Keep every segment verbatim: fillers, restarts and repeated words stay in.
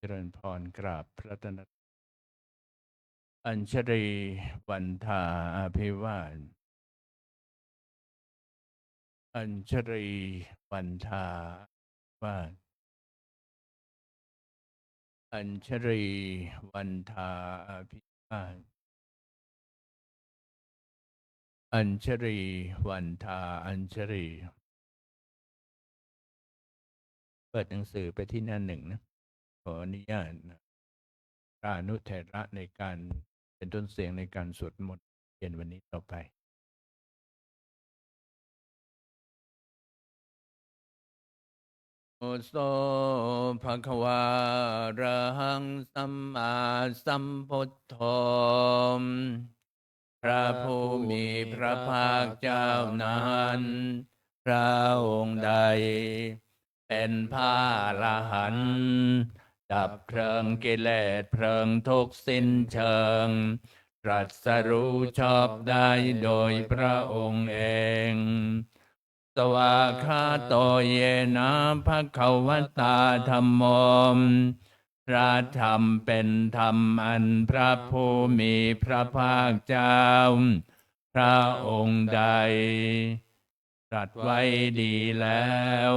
จริญพร กราบพระรัตนตรัย อัญชลีวันทาอภิวาท อัญชลีวันทาอภิวาท อัญชลีวันทาอภิวาท อัญชลีวันทา อัญชลี เปิดหนังสือไปที่หน้าหนึ่งนะ ขออนุญาตนะ พระอนุเถระในการเป็นต้นเสียงในการสวดมนต์เย็นวันนี้ต่อไป โอโส ภะคะวา อะระหัง สัมมาสัมพุทโธ พระผู้มีพระภาคเจ้านั้น พระองค์ใด เป็นพระอรหันต์ ดับเพลิงกิเลสเพลิงทุกข์สิ้นเชิง ตรัสรู้ชอบได้โดยพระองค์เอง Svākkhāto yena bhagavatā dhammo พระธรรมเป็นธรรมอันพระผู้มีพระภาคเจ้า พระองค์ใด ตรัสไว้ดีแล้ว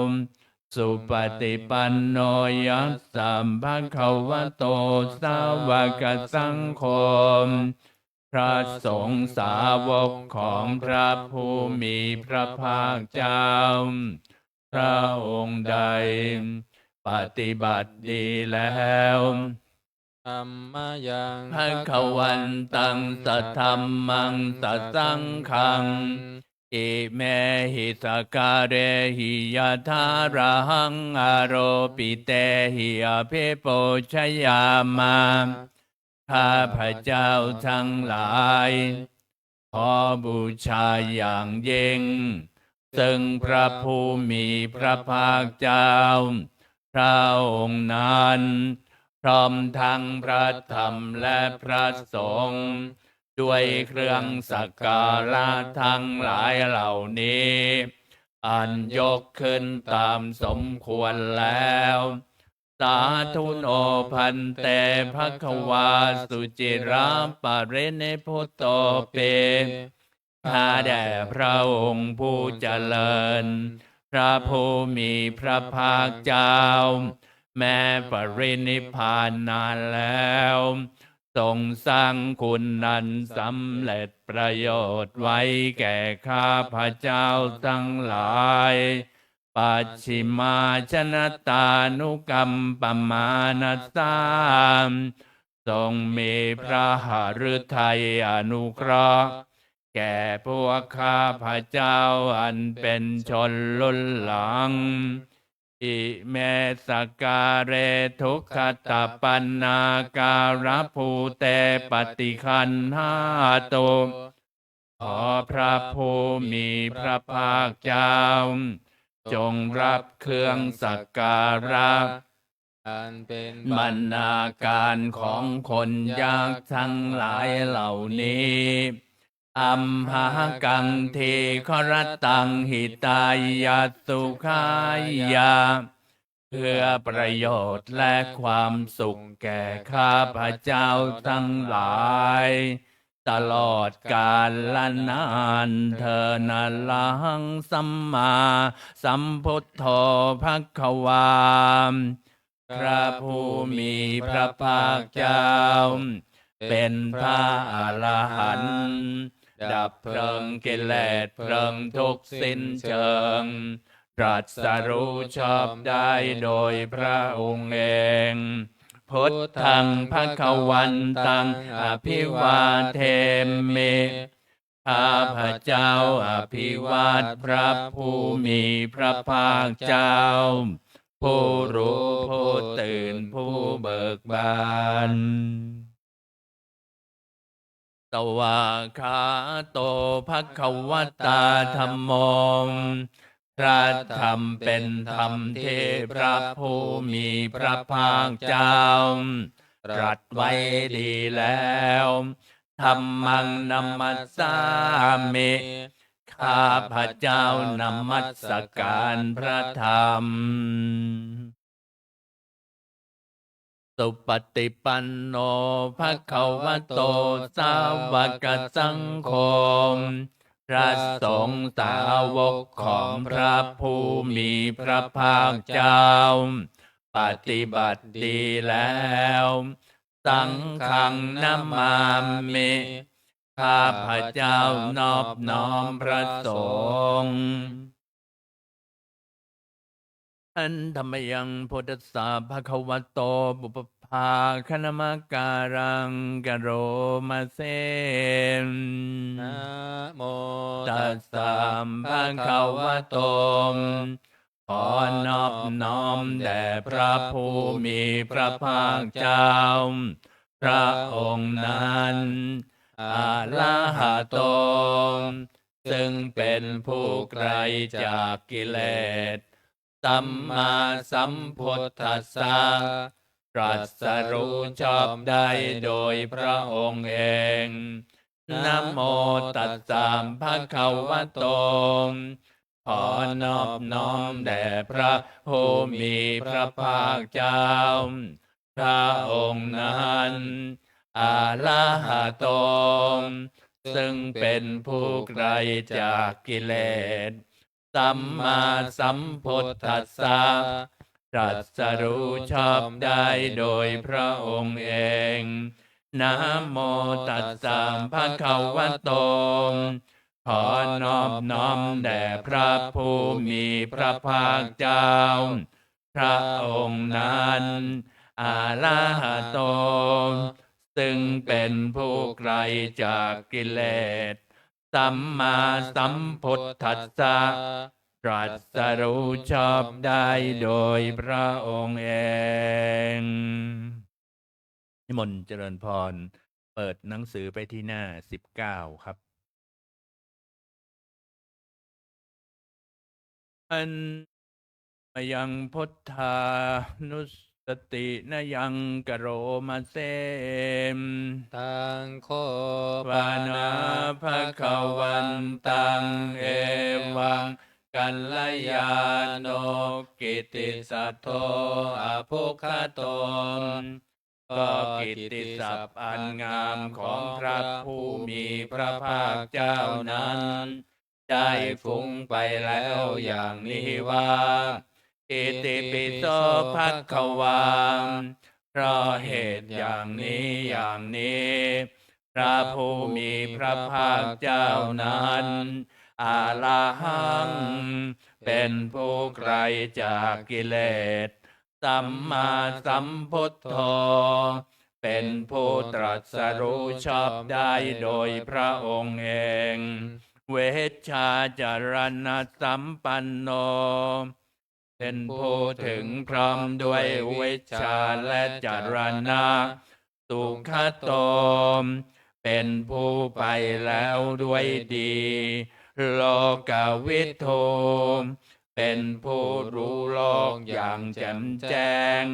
Supaṭipanno yassa bhagavato sāvakasaṅgho พระสงฆ์สาวกของพระผู้มีพระภาคเจ้า พระองค์ใด ปฏิบัติดีแล้ว Dhammayaṃ bhagavantaṃ sadhammaṃ sasaṅghaṃ imehi sakkārehi yathārahaṃ āropitehi abhipūjayāma ข้าพเจ้าทั้งหลาย ขอบูชาอย่างยิ่ง ซึ่งพระผู้มีพระภาคเจ้า พระองค์นั้น พร้อมทั้งพระธรรมและพระสงฆ์ ด้วยเครื่องสักการะทั้งหลายเหล่านี้ อันยกขึ้นตามสมควรแล้ว Sādhu no bhante bhagavā suciraparinibbutopi ข้าแต่พระองค์ผู้เจริญ พระผู้มีพระภาคเจ้า แม้ปรินิพพานนานแล้ว ทรงสร้างคุณนั้นสำเร็จประโยชน์ไว้แก่ข้าพเจ้าทั้งหลาย Pacchimājanatānukampamānasā ทรงมีพระหฤทัยอนุเคราะห์ แก่พวกข้าพเจ้าอันเป็นชนรุ่นหลัง Ime sakkāre duggatapaṇṇākārabhūte paṭiggaṇhātu ขอพระผู้มีพระภาคเจ้า จงรับเครื่องสักการะ อันเป็นบรรณาการของคนยากทั้งหลายเหล่านี้ Amhākaṃ dīgharattaṃ hitāya sukhāya เพื่อประโยชน์และความสุขแก่ข้าพเจ้าทั้งหลาย ตลอดกาลนานเทอญ Arahaṃ sammāsambuddho bhagavā พระผู้มีพระภาคเจ้า เป็นพระอรหันต์ ดับเพลิงกิเลสเพลิงทุกข์สิ้นเชิง ตรัสรู้ชอบได้โดยพระองค์เอง Buddhaṃ bhagavantaṃ abhivādemi ข้าพเจ้าอภิวาทพระผู้มีพระภาคเจ้า ผู้รู้ผู้ตื่นผู้เบิกบาน Svākkhāto bhagavatā dhammo พระธรรมเป็นธรรมที่พระผู้มีพระภาคเจ้า ตรัสไว้ดีแล้ว Dhammaṃ namassāmi ข้าพเจ้านมัสการพระธรรม Supaṭipanno bhagavato sāvakasaṅgho. พระสงฆ์สาวกของพระผู้มีพระภาคเจ้า ปฏิบัติดีแล้ว Saṅghaṃ namāmi ข้าพเจ้านอบน้อมพระสงฆ์ Handa mayaṃ buddhassa bhagavato pubbabhāganamakāraṃ karoma se. Namo tassa bhagavato. ขอนอบน้อมแด่พระผู้มีพระภาคเจ้า พระองค์นั้น arahato ซึ่งเป็นผู้ไกลจากกิเลส sammāsambuddhassa ตรัสรู้ชอบได้โดยพระองค์เอง namo tassa bhagavato ขอนอบน้อมแด่พระผู้มีพระภาคเจ้า พระองค์นั้น arahato ซึ่งเป็นผู้ไกลจากกิเลส sammāsambuddhassa ตรัสรู้ชอบได้โดยพระองค์เอง namo tassa bhagavato ขอนอบน้อมแด่พระผู้มีพระภาคเจ้า พระองค์นั้น arahato ซึ่งเป็นผู้ไกลจากกิเลส sammāsambuddhassa ตรัสรู้ชอบได้โดยพระองค์เอง นิมนต์เจริญพร เปิดหนังสือไปที่หน้าสิบเก้าครับ Handa mayaṃ buddhānussatinayaṃ karoma se. Taṃ kho pana bhagavantaṃ evaṃ kalyāṇo kittisaddo abbhuggato. ก็กิตติศัพท์อันงามของพระผู้มีพระภาคเจ้านั้น ได้ฟุ้งไปแล้วอย่างนี้ว่า itipi so bhagavā เพราะเหตุอย่างนี้อย่างนี้ พระผู้มีพระภาคเจ้านั้น arahaṃ เป็นผู้ไกลจากกิเลส sammāsambuddho เป็นผู้ตรัสรู้ชอบได้โดยพระองค์เอง vijjācaraṇasampanno เป็นผู้ถึงพร้อมด้วยวิชชาและจรณะ sugato เป็นผู้ไปแล้วด้วยดี lokavidū เป็นผู้รู้โลกอย่างแจ่มแจ้ง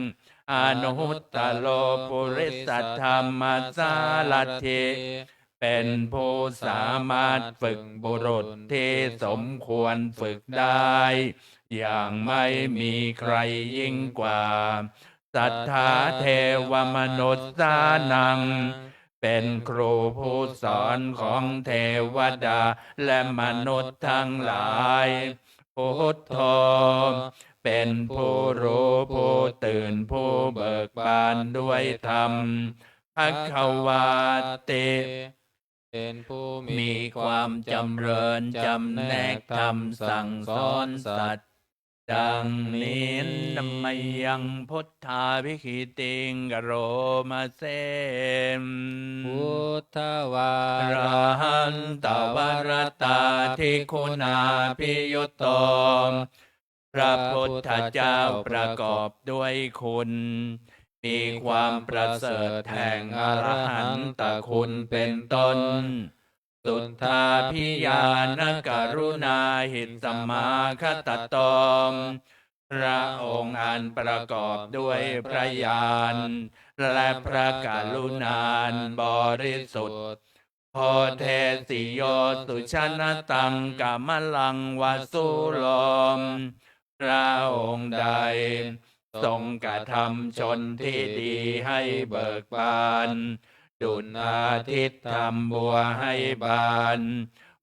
anuttaro purisadammasārathi เป็นผู้สามารถฝึกบุรุษที่สมควรฝึกได้ อย่างไม่มีใครยิ่งกว่า satthā devamanussānaṃ เป็นครูผู้สอนของเทวดาและมนุษย์ทั้งหลาย buddho เป็นผู้รู้ผู้ตื่นผู้เบิกบานด้วยธรรม bhagavāti เป็นผู้มีความจำเริญจำแนกธรรมสั่งสอนสัตว์ ดังนี้ handa mayaṃ buddhābhigītiṃ karoma se. buddhavārahantavaratādiguṇābhiyutto พระพุทธเจ้าประกอบด้วยคุณ มีความประเสริฐแห่งอรหันตคุณเป็นต้น suddhābhiñāṇakaruṇāhisammāgatatto พระองค์อันประกอบด้วยพระญาณ และพระกรุณาอันบริสุทธิ์ bodhesi yo sujanataṃ kamalaṃva sūro พระองค์ใด ทรงกระทำชนที่ดีให้เบิกบาน ดุจอาทิตย์ทำบัวให้บาน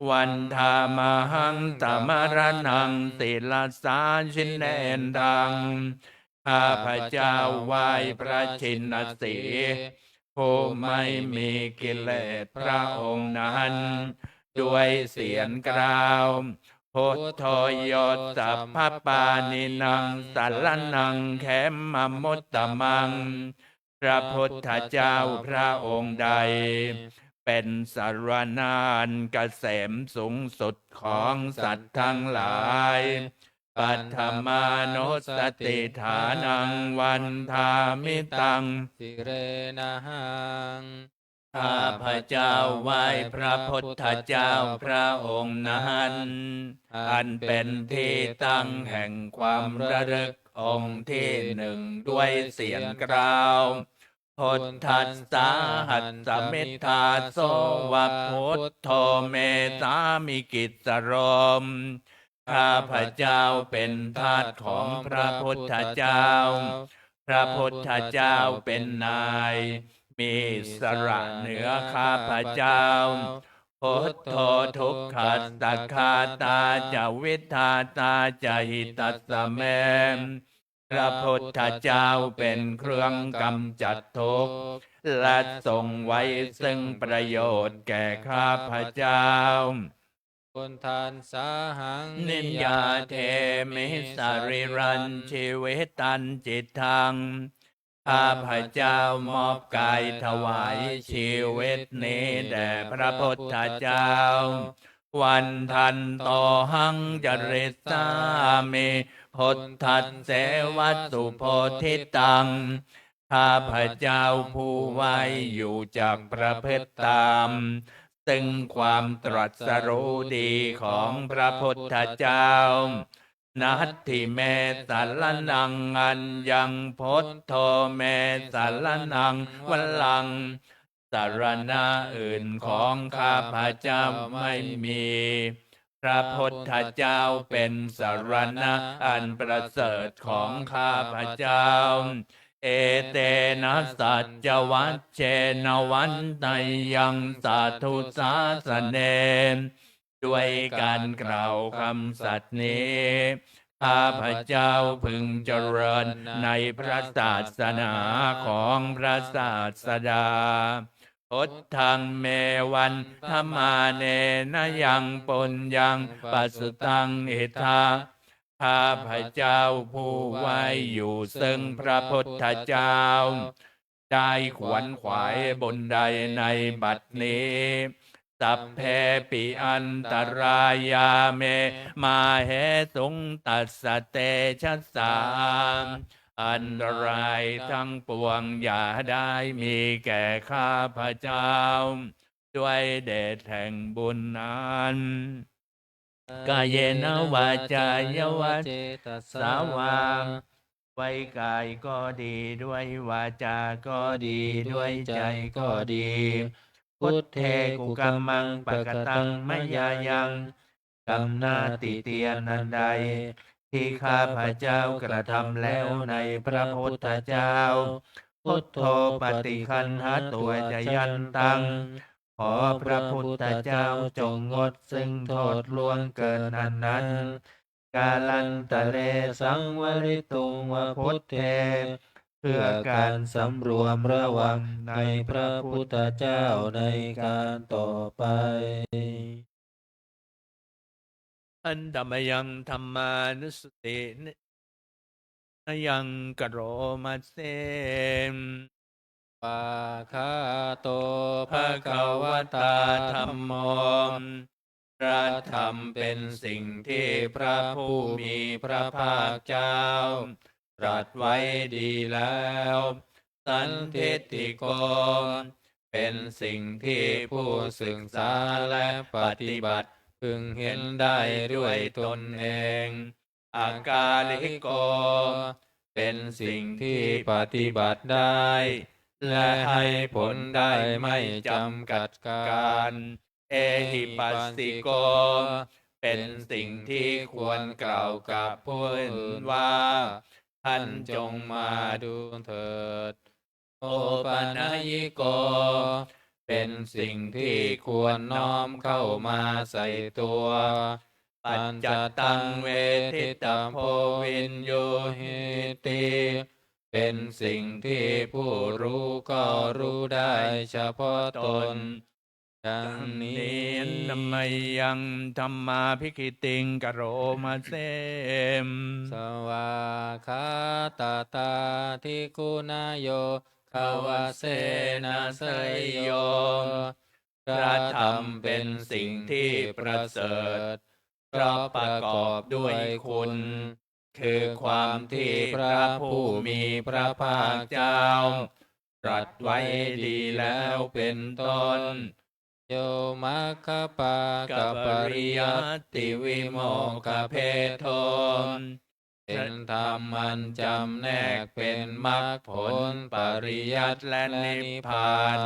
Vandāmahaṃ tamaraṇaṃ sirasā jinendaṃ ข้าพเจ้าไหว้พระชินสีห์ ผู้ไม่มีกิเลสพระองค์นั้น ด้วยเสียงกล่าว Buddho yo sabbapāṇīnaṃ saraṇaṃ khemamuttamaṃ พระพุทธเจ้าพระองค์ใด เป็นสรณะอันเกษมสูงสุดของสัตว์ทั้งหลาย Paṭhamānussatiṭṭhānaṃ vandāmi taṃ sirenahaṃ ข้าพเจ้าไหว้พระพุทธเจ้าพระองค์นั้น อันเป็นที่ตั้งแห่งความระลึกองค์ที่หนึ่งด้วยเสียงกล่าว Buddhassāhasmi dāso va buddho me sāmikissaro ข้าพเจ้าเป็นทาสของพระพุทธเจ้า พระพุทธเจ้าเป็นนาย มีอิสระเหนือข้าพเจ้า Buddho dukkhassa ghātā ca vidhātā ca hitassa me พระพุทธเจ้าเป็นเครื่องกำจัดทุกข์ และทรงไว้ซึ่งประโยชน์แก่ข้าพเจ้า Buddhassāhaṃ niyyādemi sarīrañjīvitañcidaṃ ข้าพเจ้ามอบกายถวายชีวิตนี้แด่พระพุทธเจ้า Vandantohaṃ carissāmi buddhasseva subodhitaṃ ข้าพเจ้าผู้ไหว้อยู่จักประพฤติตาม ซึ่งความตรัสรู้ดีของพระพุทธเจ้า Natthi me saraṇaṃ aññaṃ buddho me saraṇaṃ varaṃ สรณะอื่นของข้าพเจ้าไม่มี พระพุทธเจ้าเป็นสรณะอันประเสริฐของข้าพเจ้า Etena saccavajjena vaṇṇeyyaṃ sādhu sāsane ด้วยการกล่าวคำสัตย์นี้ ข้าพเจ้าพึงเจริญในพระศาสนาของพระศาสดา Buddhaṃ me vandamānena yaṃ puññaṃ pasutaṃ idha ข้าพเจ้าผู้ไหว้อยู่ซึ่งพระพุทธเจ้า ได้ขวนขวายบุญใดในบัดนี้ Sabbepi antarāyā me māhesuṃ tassa tejasā อันตรายทั้งปวงอย่าได้มีแก่ข้าพเจ้า ด้วยเดชแห่งบุญนั้น Kāyena vācāya va cetasā vā ด้วยกายก็ดี ด้วยวาจาก็ดี ด้วยใจก็ดี Buddhe kukammaṃ pakataṃ mayā yaṃ กรรมหน้าติเตียนอันใด ที่ข้าพเจ้ากระทำแล้วในพระพุทธเจ้า Buddho paṭiggaṇhatu accayantaṃ ขอพระพุทธเจ้าจงงดซึ่งโทษล่วงเกินอันนั้น Kālantare saṃvarituṃ va buddhe เพื่อการสำรวมระวังในพระพุทธเจ้าในการต่อไป Handa mayaṃ dhammānussatinayaṃ karoma se Svākkhāto bhagavatā dhammo พระธรรมเป็นสิ่งที่พระผู้มีพระภาคเจ้า ตรัสไว้ดีแล้ว Sandiṭṭhiko เป็นสิ่งที่ผู้ศึกษาและปฏิบัติพึงเห็นได้ด้วยตนเอง Akāliko เป็นสิ่งที่ปฏิบัติได้ และให้ผลได้ไม่จำกัดกาล Ehipassiko เป็นสิ่งที่ควรกล่าวกับผู้อื่นว่า ท่านจงมาดูเถิด โอปัญญิโก เป็นสิ่งที่ควรน้อมเข้ามาใส่ตัว ปัจจตังเวทิตาโพวิญญูหิติ เป็นสิ่งที่ผู้รู้ก็รู้ได้เฉพาะตน ดังนี้ Mayaṃ dhammābhigītiṃ karoma se. Svākkhātatādiguṇayogavasena seyyo. พระธรรมเป็นสิ่งที่ประเสริฐ เพราะประกอบด้วยคุณ คือความที่พระผู้มีพระภาคเจ้า ตรัสไว้ดีแล้วเป็นต้น Yo maggapākapariyattivimokkhabhedo. เป็นธรรมอันจำแนกเป็นมรรคผล ปริยัติและนิพพาน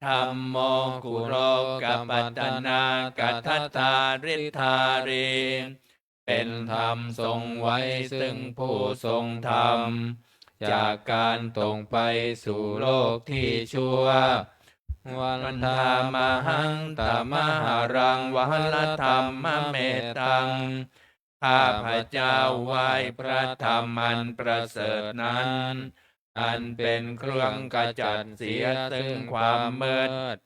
Dhammo kulokapatanāgadadhāridhārī. เป็นธรรมทรงไว้ซึ่งผู้ทรงธรรม จากการตกไปสู่โลกที่ชั่ว Vandāmahaṃ tamaharaṃ varadhammametaṃ. ข้าพเจ้าไหว้พระธรรมอันประเสริฐนั้น อันเป็นเครื่องขจัดเสียซึ่งความมืด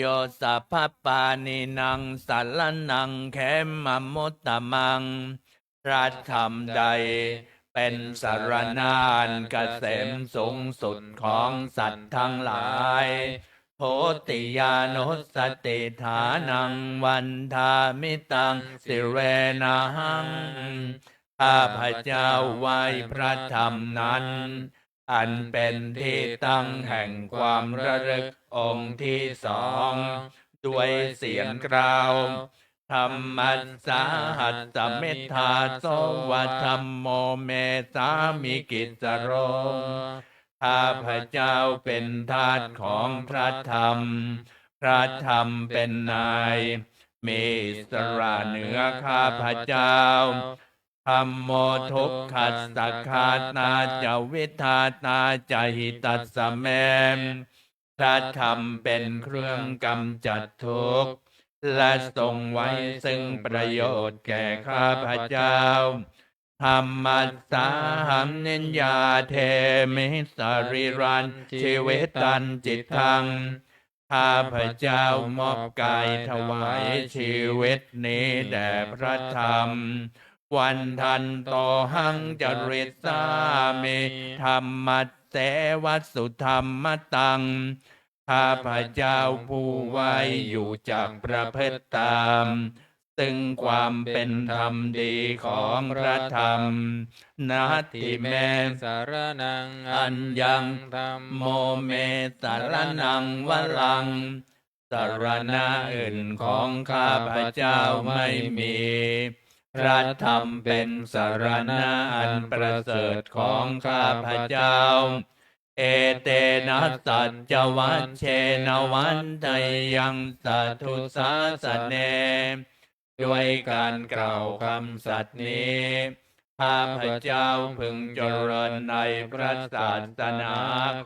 Yo sabbapāṇīnaṃ saraṇaṃ khemamuttamaṃ. พระธรรมใดเป็นสรณะอันเกษมสูงสุดของสัตว์ทั้งหลาย Bhūtiyānussatiṭṭhānaṃ vandāmi taṃ sirenahaṃ. ข้าพเจ้าไหว้พระธรรมนั้น อันเป็นที่ตั้งแห่งความระลึกองค์ที่สอง ด้วยเสียงกล่าว Dhammassāhasmi dāso va dhammo me sāmikissaro. ข้าพเจ้าเป็นทาสของพระธรรม พระธรรมเป็นนาย มีอิสระเหนือข้าพเจ้า Dhammo dukkhassa ghātā ca vidhātā ca hitassa me. พระธรรมเป็นเครื่องกำจัดทุกข์ และทรงไว้ซึ่งประโยชน์แก่ข้าพเจ้า Dhammassāhaṃ niyyādemi sarīrañca jīvitañcidaṃ. ข้าพเจ้ามอบกายถวายชีวิตนี้แด่พระธรรม Vandantohaṃ carissāmi dhammasseva sudhammataṃ. ข้าพเจ้าผู้ไหว้อยู่จักประพฤติตาม ซึ่งความเป็นธรรมดีของพระธรรม Natthi me saraṇaṃ aññaṃ dhammo me saraṇaṃ varaṃ. สรณะอื่นของข้าพเจ้าไม่มี พระธรรมเป็นสรณะอันประเสริฐของข้าพเจ้า Etena saccavajjena vaḍḍheyyaṃ satthusāsane. ด้วยการกล่าวคำสัตย์นี้ ข้าพเจ้าพึงเจริญในพระศาสนา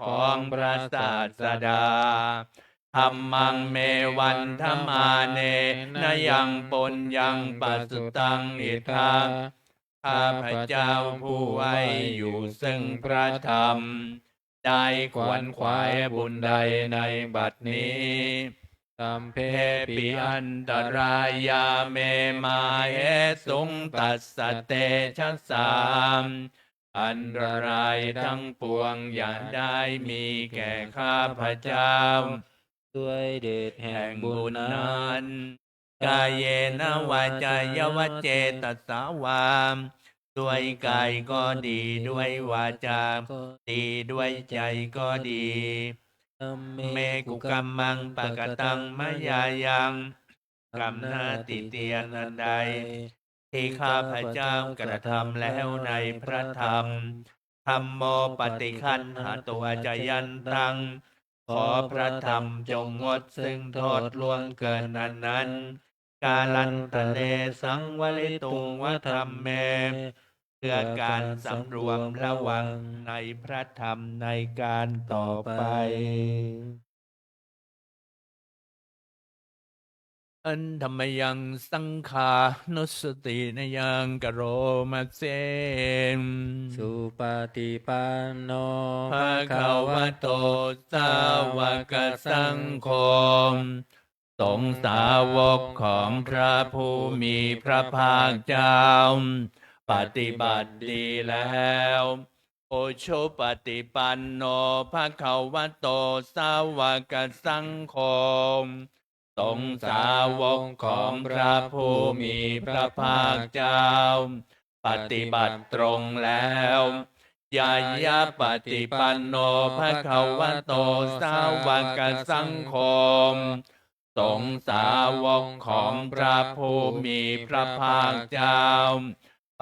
ของพระศาสดา Dhammaṃ me vandamānena yaṃ puññaṃ pasutaṃ idha. ข้าพเจ้าผู้ไหว้อยู่ซึ่งพระธรรม ได้ขวนขวายบุญใดในบัดนี้ Sabbepi antarāyā me māhesuṃ tassa tejasā. อันตรายทั้งปวงอย่าได้มีแก่ข้าพเจ้า ด้วยเดชแห่งบุญนั้น Kāyena vācāya va cetasā vā. ด้วยกายก็ดี ด้วยวาจาก็ดี ด้วยใจก็ดี Dhamme kukammaṃ pakataṃ mayā yaṃ. กรรมหน้าติเตียนอันใด ที่ข้าพเจ้ากระทำแล้วในพระธรรม Dhammo paṭiggaṇhatu accayantaṃ. ขอพระธรรมจงงดซึ่งโทษล่วงเกินอันนั้น Kālantare saṃvarituṃ va dhamme. เพื่อการสำรวมระวังในพระธรรมในการต่อไป Handa mayaṃ saṅghānussatinayaṃ karoma se. Supaṭipanno bhagavato sāvakasaṅgho. สงฆ์สาวกของพระผู้มีพระภาคเจ้า ปฏิบัติดีแล้ว Ujupaṭipanno bhagavato sāvakasaṅgho. สงฆ์สาวกของพระผู้มีพระภาคเจ้า ปฏิบัติตรงแล้ว Ñāyapaṭipanno bhagavato sāvakasaṅgho. สงฆ์สาวกของพระผู้มีพระภาคเจ้า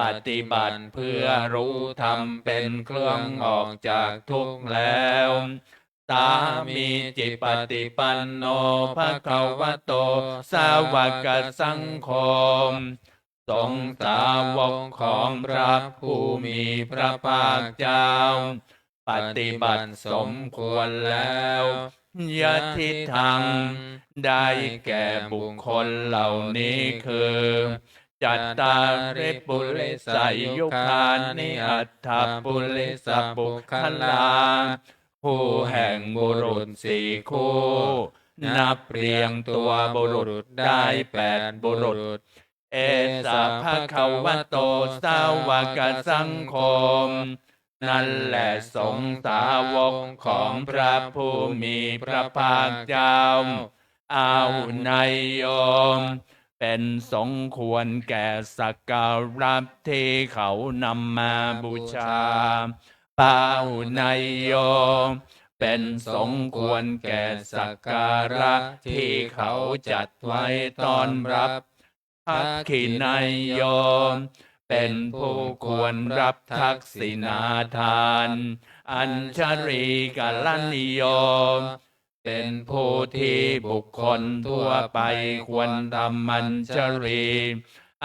ปฏิบัติเพื่อรู้ธรรมเป็นเครื่องออกจากทุกข์แล้ว Sāmīcipaṭipanno bhagavato sāvakasaṅgho. สงฆ์สาวกของพระผู้มีพระภาคเจ้า ปฏิบัติสมควรแล้ว Yadidaṃ ได้แก่บุคคลเหล่านี้คือ Cattāri purisayugāni aṭṭha purisapuggalā. คู่แห่งบุรุษสี่คู่ นับเรียงตัวบุรุษได้แปดบุรุษ Esa bhagavato sāvakasaṅgho. นั่นแหละสงฆ์สาวกของพระผู้มีพระภาคเจ้า Āhuneyyo เป็นสงฆ์ควรแก่สักการะที่เขานำมาบูชา Pāhuneyyo เป็นสงฆ์ควรแก่สักการะที่เขาจัดไว้ต้อนรับ Dakkhiṇeyyo เป็นผู้ควรรับทักษิณาทาน Añjalikaraṇīyo เป็นผู้ที่บุคคลทั่วไปควรทำอัญชลี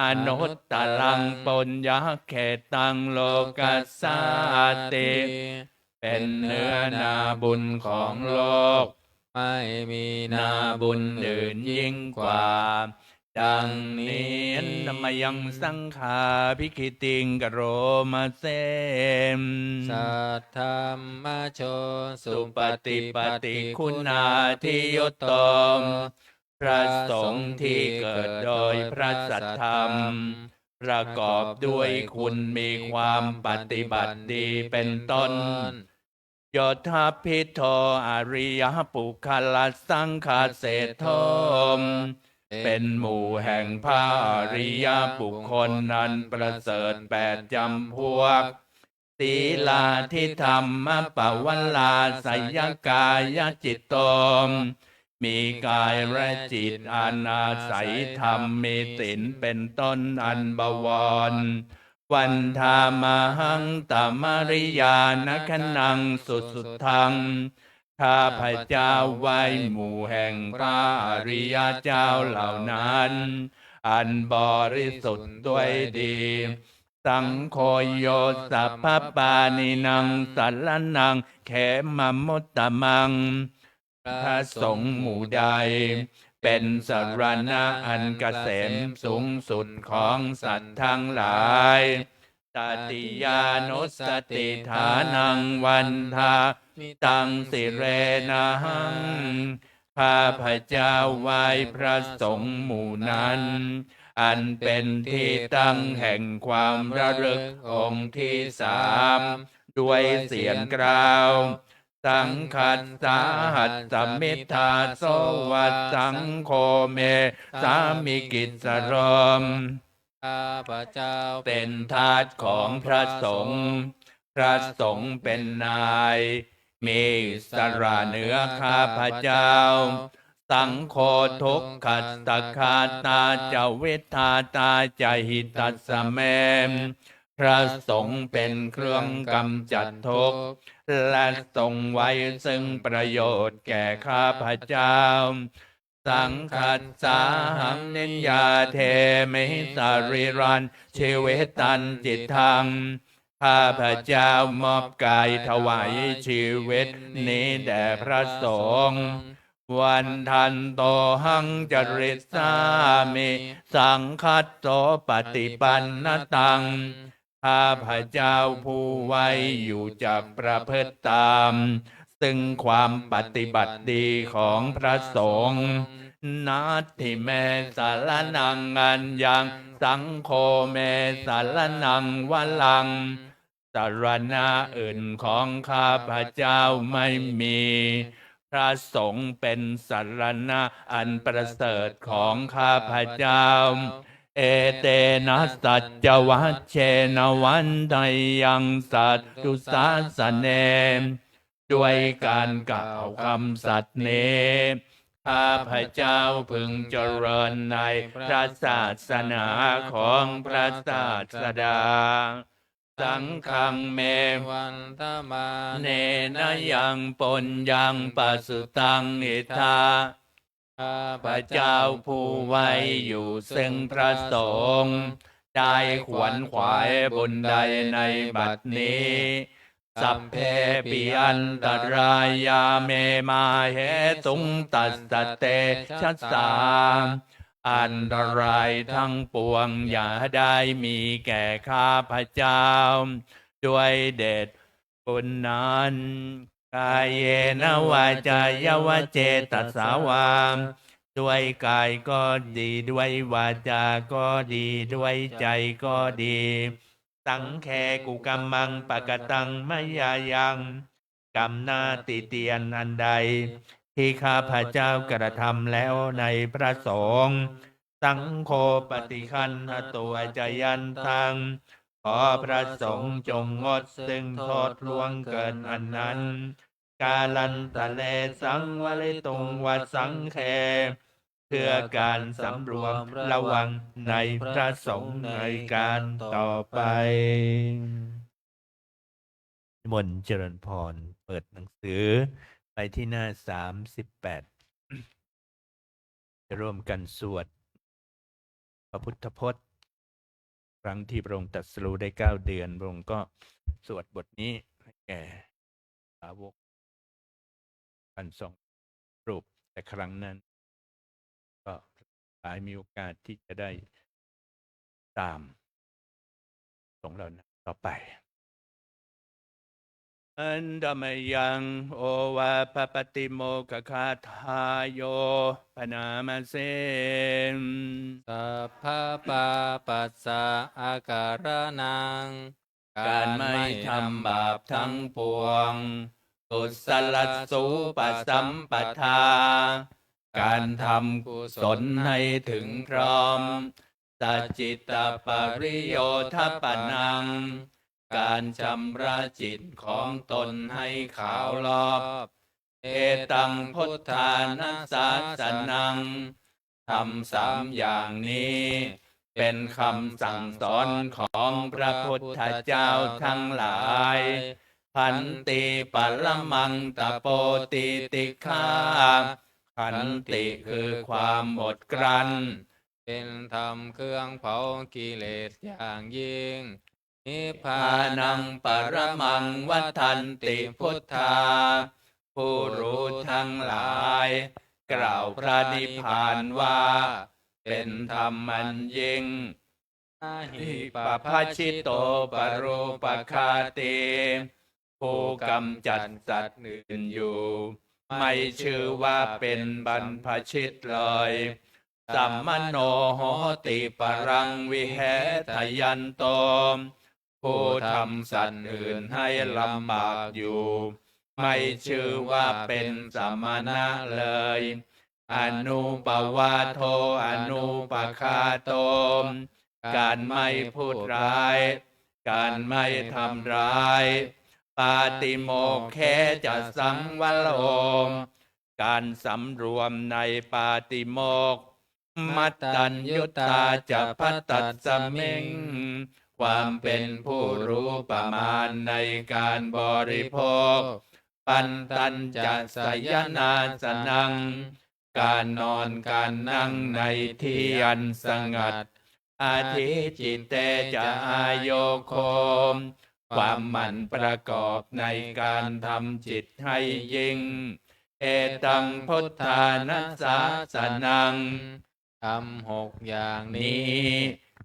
Anuttaraṃ puññakkhettaṃ lokassāti เป็นเนื้อนาบุญของโลก ไม่มีนาบุญอื่นยิ่งกว่า ดังนี้ Handa mayaṃ saṅghābhigītiṃ karoma se. Saddhammajo supaṭipattiguṇādiyutto. พระสงฆ์ที่เกิดโดยพระสัทธรรม ประกอบด้วยคุณมีความปฏิบัติดีเป็นต้น Yottabhidho ariyapuggalasaṅghaseṭṭho เป็นหมู่แห่งพระอริยบุคคลอันประเสริฐแปดจำพวก Sīlādidhammapavalāsayakāyacitto มีกายและจิตอันอาศัยธรรมมีศีลเป็นต้นอันบวร Vandāmahaṃ tamariyāna gaṇaṃ susuddhaṃ ข้าพเจ้าไหว้หมู่แห่งพระอริยเจ้าเหล่านั้น อันบริสุทธิ์ด้วยดี Saṅgho yo sabbapāṇīnaṃ saraṇaṃ khemamuttamaṃ พระสงฆ์หมู่ใด เป็นสรณะอันเกษมสูงสุดของสัตว์ทั้งหลาย Tatiyānussatiṭṭhānaṃ vandāmi taṃ sirenahaṃ ข้าพเจ้าไหว้พระสงฆ์หมู่นั้น อันเป็นที่ตั้งแห่งความระลึกองค์ที่สาม ด้วยเสียงกล่าว Saṅghassa ahasmi dāso vāsaṅgho me sāmikissaro ข้าพเจ้าเป็นทาสของพระสงฆ์ พระสงฆ์เป็นนาย มีอิสระเหนือข้าพเจ้า Saṅgho dukkhassa ghātā ca vidhātā ca hitassa me พระสงฆ์เป็นเครื่องกำจัดทุกข์ และทรงไว้ซึ่งประโยชน์แก่ข้าพเจ้า Saṅghassāhaṃ niyyādemi sarīrañjīvitañcidaṃ. ข้าพเจ้ามอบกายถวายชีวิตนี้แด่พระสงฆ์ Vandantohaṃ carissāmi saṅghassopaṭipannaṃ. ข้าพเจ้าผู้ไหว้อยู่จักประพฤติตาม ซึ่งความปฏิบัติดีของพระสงฆ์ Natthi me saraṇaṃ aññaṃ, saṅgho me saraṇaṃ varaṃ. สรณะอื่นของข้าพเจ้าไม่มี พระสงฆ์เป็นสรณะอันประเสริฐของข้าพเจ้า Etena saccavajjena vaḍḍheyyaṃ satthu sāsane. ด้วยการกล่าวคำสัตย์นี้ ข้าพเจ้าพึงเจริญในพระศาสนาของพระศาสดา Saṅghaṃ me vandamānena yaṃ puññaṃ pasutaṃ idha. ข้าพเจ้าผู้ไหว้อยู่ซึ่งพระสงฆ์ ได้ขวนขวายบุญใดในบัดนี้ Sabbepi antarāyā me māhesuṃ tassa tejasā. อันตรายทั้งปวงอย่าได้มีแก่ข้าพเจ้า ด้วยเดชบุญนั้น Kāyena vācāya va cetasā vā. ด้วยกายก็ดี ด้วยวาจาก็ดี ด้วยใจก็ดี Saṅghe kukammaṃ pakataṃ mayā yaṃ. กรรมหน้าติเตียนอันใด ที่ข้าพเจ้ากระทำแล้วในพระสงฆ์ Saṅgho paṭiggaṇhatu accayantaṃ. ขอพระสงฆ์จงงดซึ่งโทษล่วงเกินอันนั้น Kālantare saṃvarituṃ va saṅghe. เพื่อการสำรวมระวังในพระสงฆ์ในการต่อไป นิมนต์เจริญพร เปิดหนังสือไปที่หน้าสามสิบแปด จะร่วมกันสวดพระพุทธพจน์ ครั้งที่พระองค์ตรัสรู้ได้เก้าเดือน พระองค์ก็สวดบทนี้ให้แก่สาวก พันสอง รูป แต่ครั้งนั้น ก็หลายมีโอกาสที่จะได้ตามสงฆ์เหล่านั้นต่อไป Handa mayaṃ ovappappatimokkhagāthāyo bhaṇāma se. Sabbapāpassa akaraṇaṃ. การไม่ทำบาปทั้งปวง Kusalasūpasampadā. การทำกุศลให้ถึงพร้อม Sacittapariyodapanaṃ. การชำระจิตของตนให้ขาวลอก Etaṃ buddhānusāsanaṃ. ธรรมสามอย่างนี้เป็นคำสั่งสอนของพระพุทธเจ้าทั้งหลาย Khanti paramaṃ tapo titikkhā. ขันติคือความอดกลั้น เป็นธรรมเครื่องเผากิเลสอย่างยิ่ง Nibbānaṃ paramaṃ vadanti buddhā. ผู้รู้ทั้งหลายกล่าวพระนิพพานว่าเป็นธรรมอันยิ่ง Na hi pabbajito parūpaghātī. ผู้กำจัดสัตว์อื่นอยู่ ไม่ชื่อว่าเป็นบรรพชิตเลย Samaṇo hoti paraṃ vihetayanto. ผู้ทำสัตว์อื่นให้ลำบากอยู่ ไม่ชื่อว่าเป็นสมณะเลย Anūpavādo anūpaghāto. การไม่พูดร้าย การไม่ทำร้าย Pātimokkhe ca saṃvaro. การสำรวมในปาติโมกข์ Mattaññutā ca bhattasmiṃ. ความเป็นผู้รู้ประมาณในการบริโภค Pantañca sayanāsanaṃ. การนอนการนั่งในที่อันสงัด adhicitte ca āyogo ความหมั่นประกอบในการทำจิตให้ยิ่ง etaṃ buddhāna sāsanaṃ ธรรมหกอย่างนี้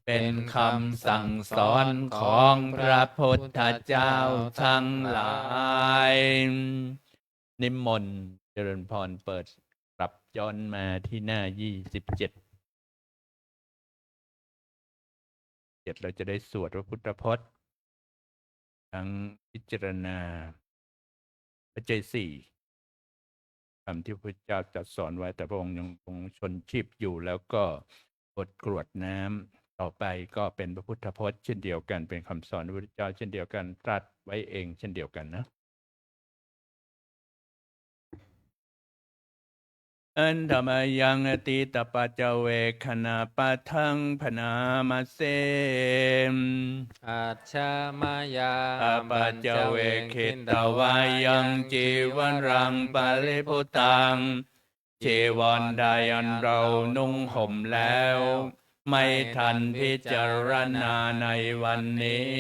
เป็นคำสั่งสอนของพระพุทธเจ้าทั้งหลาย นิมนต์เจริญพรเปิดกลับย้อนมาที่หน้ายี่สิบเจ็ด เจ็ดเราจะได้สวดพระพุทธพจน์ ทั้งพิจารณาปัจจัยสี่ คำที่พระพุทธเจ้าตรัสสอนไว้ แต่พระองค์ยังคงชนชีพอยู่ แล้วก็บทกรวดน้ำ ต่อไปก็เป็นพระพุทธพจน์เช่นเดียวกัน เป็นคำสอนพระพุทธเจ้าเช่นเดียวกัน ตรัสไว้เองเช่นเดียวกันนะ Handa mayaṃ atītapaccavekkhaṇapāṭhaṃ bhaṇāma se. Ajja mayā apaccavekkhitvā yaṃ cīvaraṃ paribhuttaṃ. จีวรใดอันเรานุ่งห่มแล้ว ไม่ทันพิจารณาในวันนี้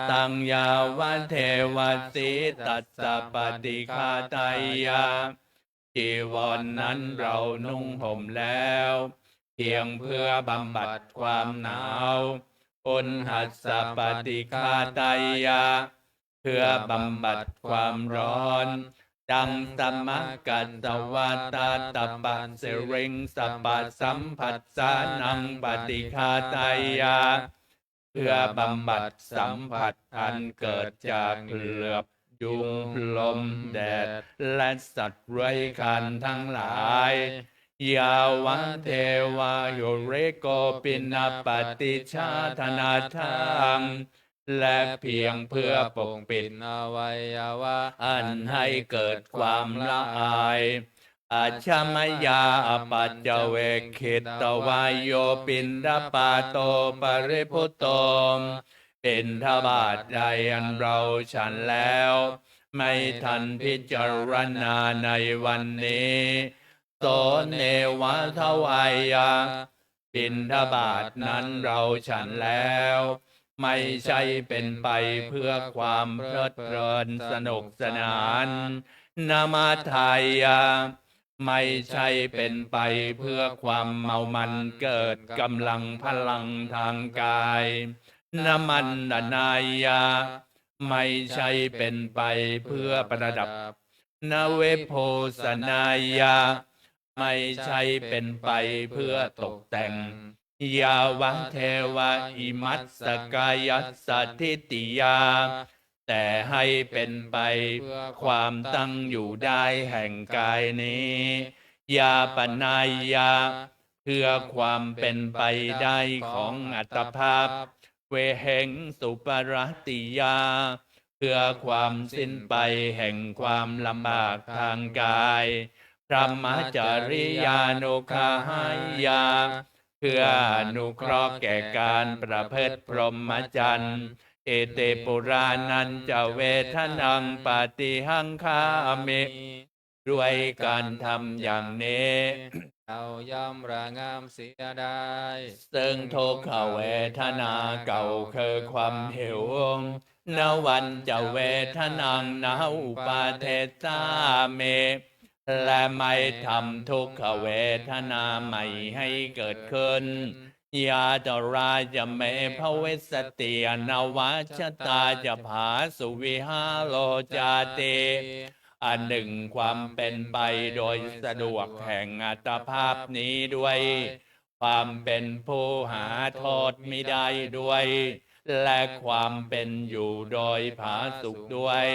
Taṃ yāvadeva sītassa paṭighāteyya. จีวรนั้นเรานุ่งห่มแล้ว เพียงเพื่อบำบัดความหนาว Uṇhassa paṭighāteyya. เพื่อบำบัดความร้อน Taṃ samaggassa vātātapasiriṃsapasamphassānaṃ paṭighāteyya. เพื่อบำบัดสัมผัสอันเกิดจากเหลือบยุงลมแดด และสัตว์เลื้อยคลานทั้งหลาย Yāvadeva hirikopinapaṭicchādanatthaṃ. และเพียงเพื่อปกปิดอวัยวะอันให้เกิดความละอาย Ajja mayā apaccavekkhitvā yo piṇḍapāto paribhutto. บิณฑบาตใดอันเราฉันแล้ว ไม่ทันพิจารณาในวันนี้ So neva davāya. บิณฑบาตนั้นเราฉันแล้ว ไม่ใช่เป็นไปเพื่อความเพลิดเพลินสนุกสนาน Namadāya. ไม่ใช่เป็นไปเพื่อความเมามันเกิดกำลังพลังทางกาย Namantanāya. ไม่ใช่เป็นไปเพื่อประดับ Navibhūsanāya. ไม่ใช่เป็นไปเพื่อตกแต่ง Yāvadeva imassa kāyassa ṭhitiyā. แต่ให้เป็นไปเพื่อความตั้งอยู่ได้แห่งกายนี้ Yāpanāya. เพื่อความเป็นไปได้ของอัตภาพ Vihiṃsuparatiyā. เพื่อความสิ้นไปแห่งความลำบากทางกาย Brahmacariyānuggahāya. เพื่ออนุเคราะห์แก่การประพฤติพรหมจรรย์ Iti purāṇañca vedanaṃ paṭihaṅkhāmi. ด้วยการทำอย่างนี้ เราย่อมระงับเสียได้ ซึ่งทุกขเวทนาเก่าคือความหิว Navañca vedanaṃ na uppādessāmi. และไม่ทำทุกขเวทนาใหม่ให้เกิดขึ้น Yātrā ca me bhavissati anavajjatā ca phāsuvihāro cāti. อันหนึ่งความเป็นไปโดยสะดวกแห่งอัตภาพนี้ด้วย ความเป็นผู้หาโทษมิได้ด้วย และความเป็นอยู่โดยผาสุกด้วย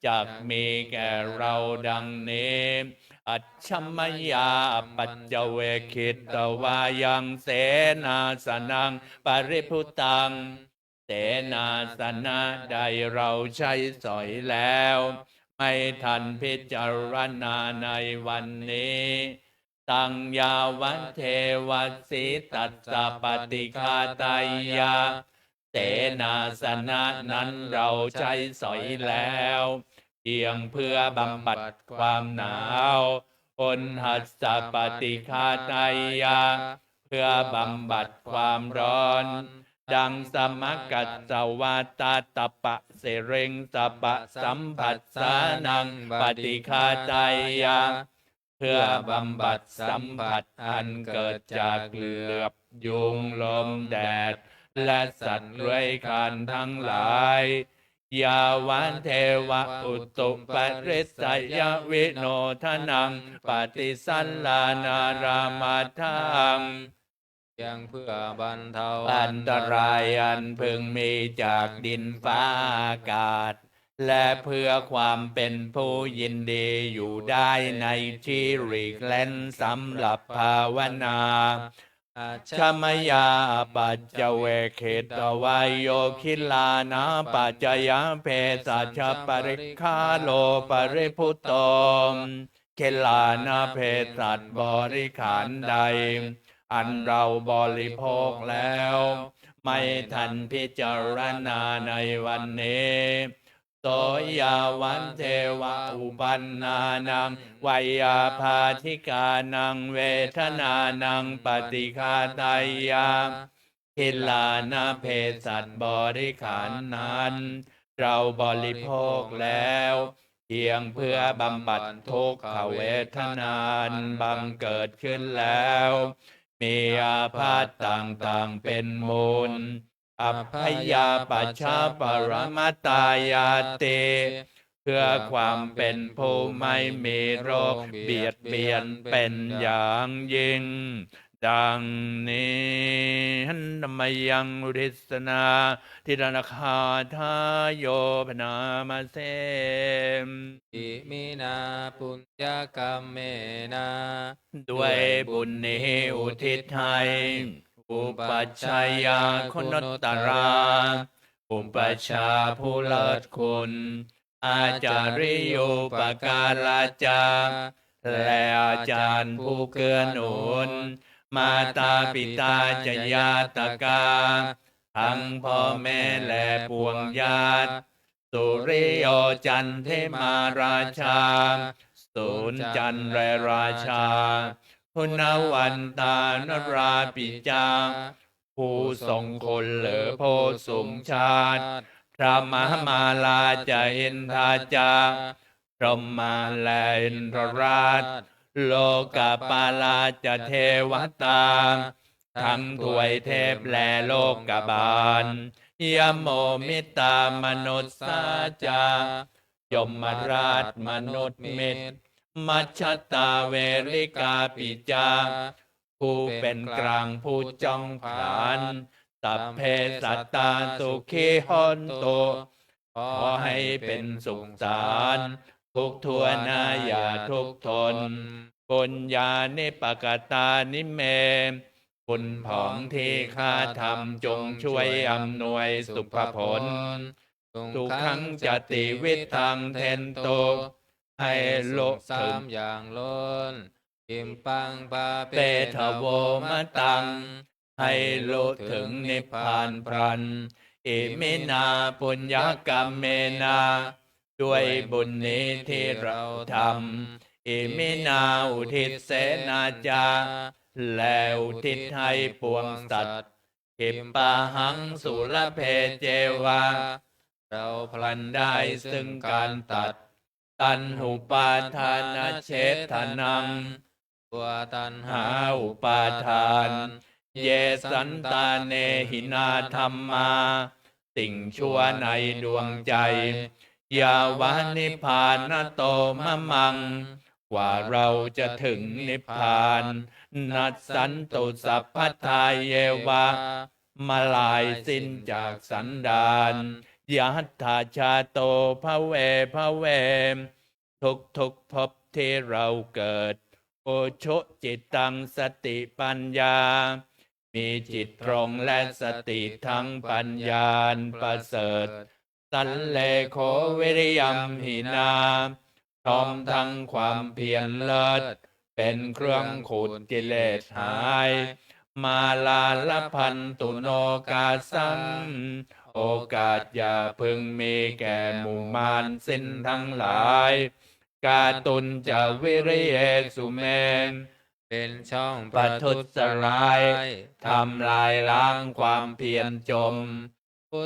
จักมีแก่เราดังนี้ Ajja mayā apaccavekkhitvā yaṃ senāsanaṃ paribhuttaṃ. เสนาสนะใดเราใช้สอยแล้ว ไม่ทันพิจารณาในวันนี้ Taṃ yāvadeva sītassa paṭighāteyya. เสนาสนะนั้นเราใช้สอยแล้ว เพียงเพื่อบำบัดความหนาว อุณหัสสะ ปฏิฆาตายะ เพื่อบำบัดความร้อน ดัง สมกัสสวาตาตปะ สิริง สปะ สัมผัสสานัง ปฏิฆาตายะ เพื่อบำบัดสัมผัสอันเกิดจากเหลือบยุง ลม แดด และสัตว์เลื้อยคลานทั้งหลาย ยาวะเทวะอุตุปริสยวิโนทนัง ปฏิสัลลานารามาทัง เพียงเพื่อบรรเทาอันตรายอันพึงมีจากดินฟ้าอากาศ และเพื่อความเป็นผู้ยินดีอยู่ได้ในที่หลีกเล้นสำหรับภาวนา Acchāmayā apaccavekkhitvā yo gilānapaccayabhesajjaparikkhāro paribhutto, gilāna เภสัชบริขารใด อันเราบริโภคแล้ว ไม่ทันพิจารณาในวันนี้ โส ยาวะเทวะอุปันนานาง ไวยาบาทิกานัง เวทนานาง ปฏิฆาตายะ กิลานะ เภสัชบริขารนั้น เราบริโภคแล้ว เพียงเพื่อบำบัดทุกขเวทนาอันบังเกิดขึ้นแล้ว มีอาพาธต่างๆเป็นมูล อัพยาปัชชาปรมตายาติ เพื่อความเป็นผู้ไม่มีโรคเบียดเบียนเป็นอย่างยิ่ง ดังนี้ Handa mayaṃ uddissanā tiṇṇaggāthāyo bhaṇāma se. Iminā puññakammena ด้วยบุญนี้อุทิศให้ อุปัชฌายาคุณุตตรา อุปัชฌาย์ผู้เลิศคุณ อาจาริโยปการาจา และอาจารย์ผู้เกื้อหนุน มาตาปิตาจะญาตกา ทั้งพ่อแม่และปวงญาติ สุริโยจันทิมาราชา สูรจันทร์และราชา คุณวันตานุราปิจา ผู้ทรงคุณหรือผู้สูงชาติ พระมหามาลาจะอินทาจา พรหมาและอินทราช โลกปาลาจะเทวตา ทั้งทวยเทพและโลกบาล ยโมมิตามนุสสาจา ยมราชมนุษย์มิตร มัชชตาเวริกาปิจา ผู้เป็นกลางผู้จ้องผลาญ สัพเพสัตตาสุขีโหนตุ ขอให้เป็นสุขสาร ทุกข์ทั่วหน้าอย่าทุกข์ทน ปุญญานิปกตานิเม บุญผองที่ข้าทำจงช่วยอำนวยสุภผล สุขังจะติวิทังเทนตุ ให้ลุถึงสามอย่างล้น อิมปังปาเปทโวมตัง ให้ลุถึงนิพพานพลัน อิมินาปุญญกรรมเมนะ ด้วยบุญนี้ที่เราทำ อิมินาอุทิสเสนาจา และอุทิศให้ปวงสัตว์ ขิปปาหังสุลเพเจวะ เราพลันได้ซึ่งการตัด ตัณหุปาทานเชทนัง ตัวตัณหาอุปาทาน เยสันตาเนหินาธัมมา สิ่งชั่วในดวงใจ ยาวานิพพานโตมะมัง กว่าเราจะถึงนิพพาน นัสสันตุสัพพทาเยวะ มาลายสิ้นจากสันดาน ยัตถาชาโตภเวภเว ทุกทุกๆภพที่เราเกิด อุชุจิตตังสติปัญญา มีจิตตรงและสติทั้งปัญญาอันประเสริฐ สัลเลโขวิริยมหินา พร้อมทั้งความเพียรเลิศ เป็นเครื่องขูดกิเลสหาย มาลาลพันตุโนกาสัง โอกาสอย่าพึงมีแก่หมู่มารสิ้นทั้งหลาย kātuñca viriyesu me. เป็นช่องประทุษร้าย ทำลายล้างความเพียรจม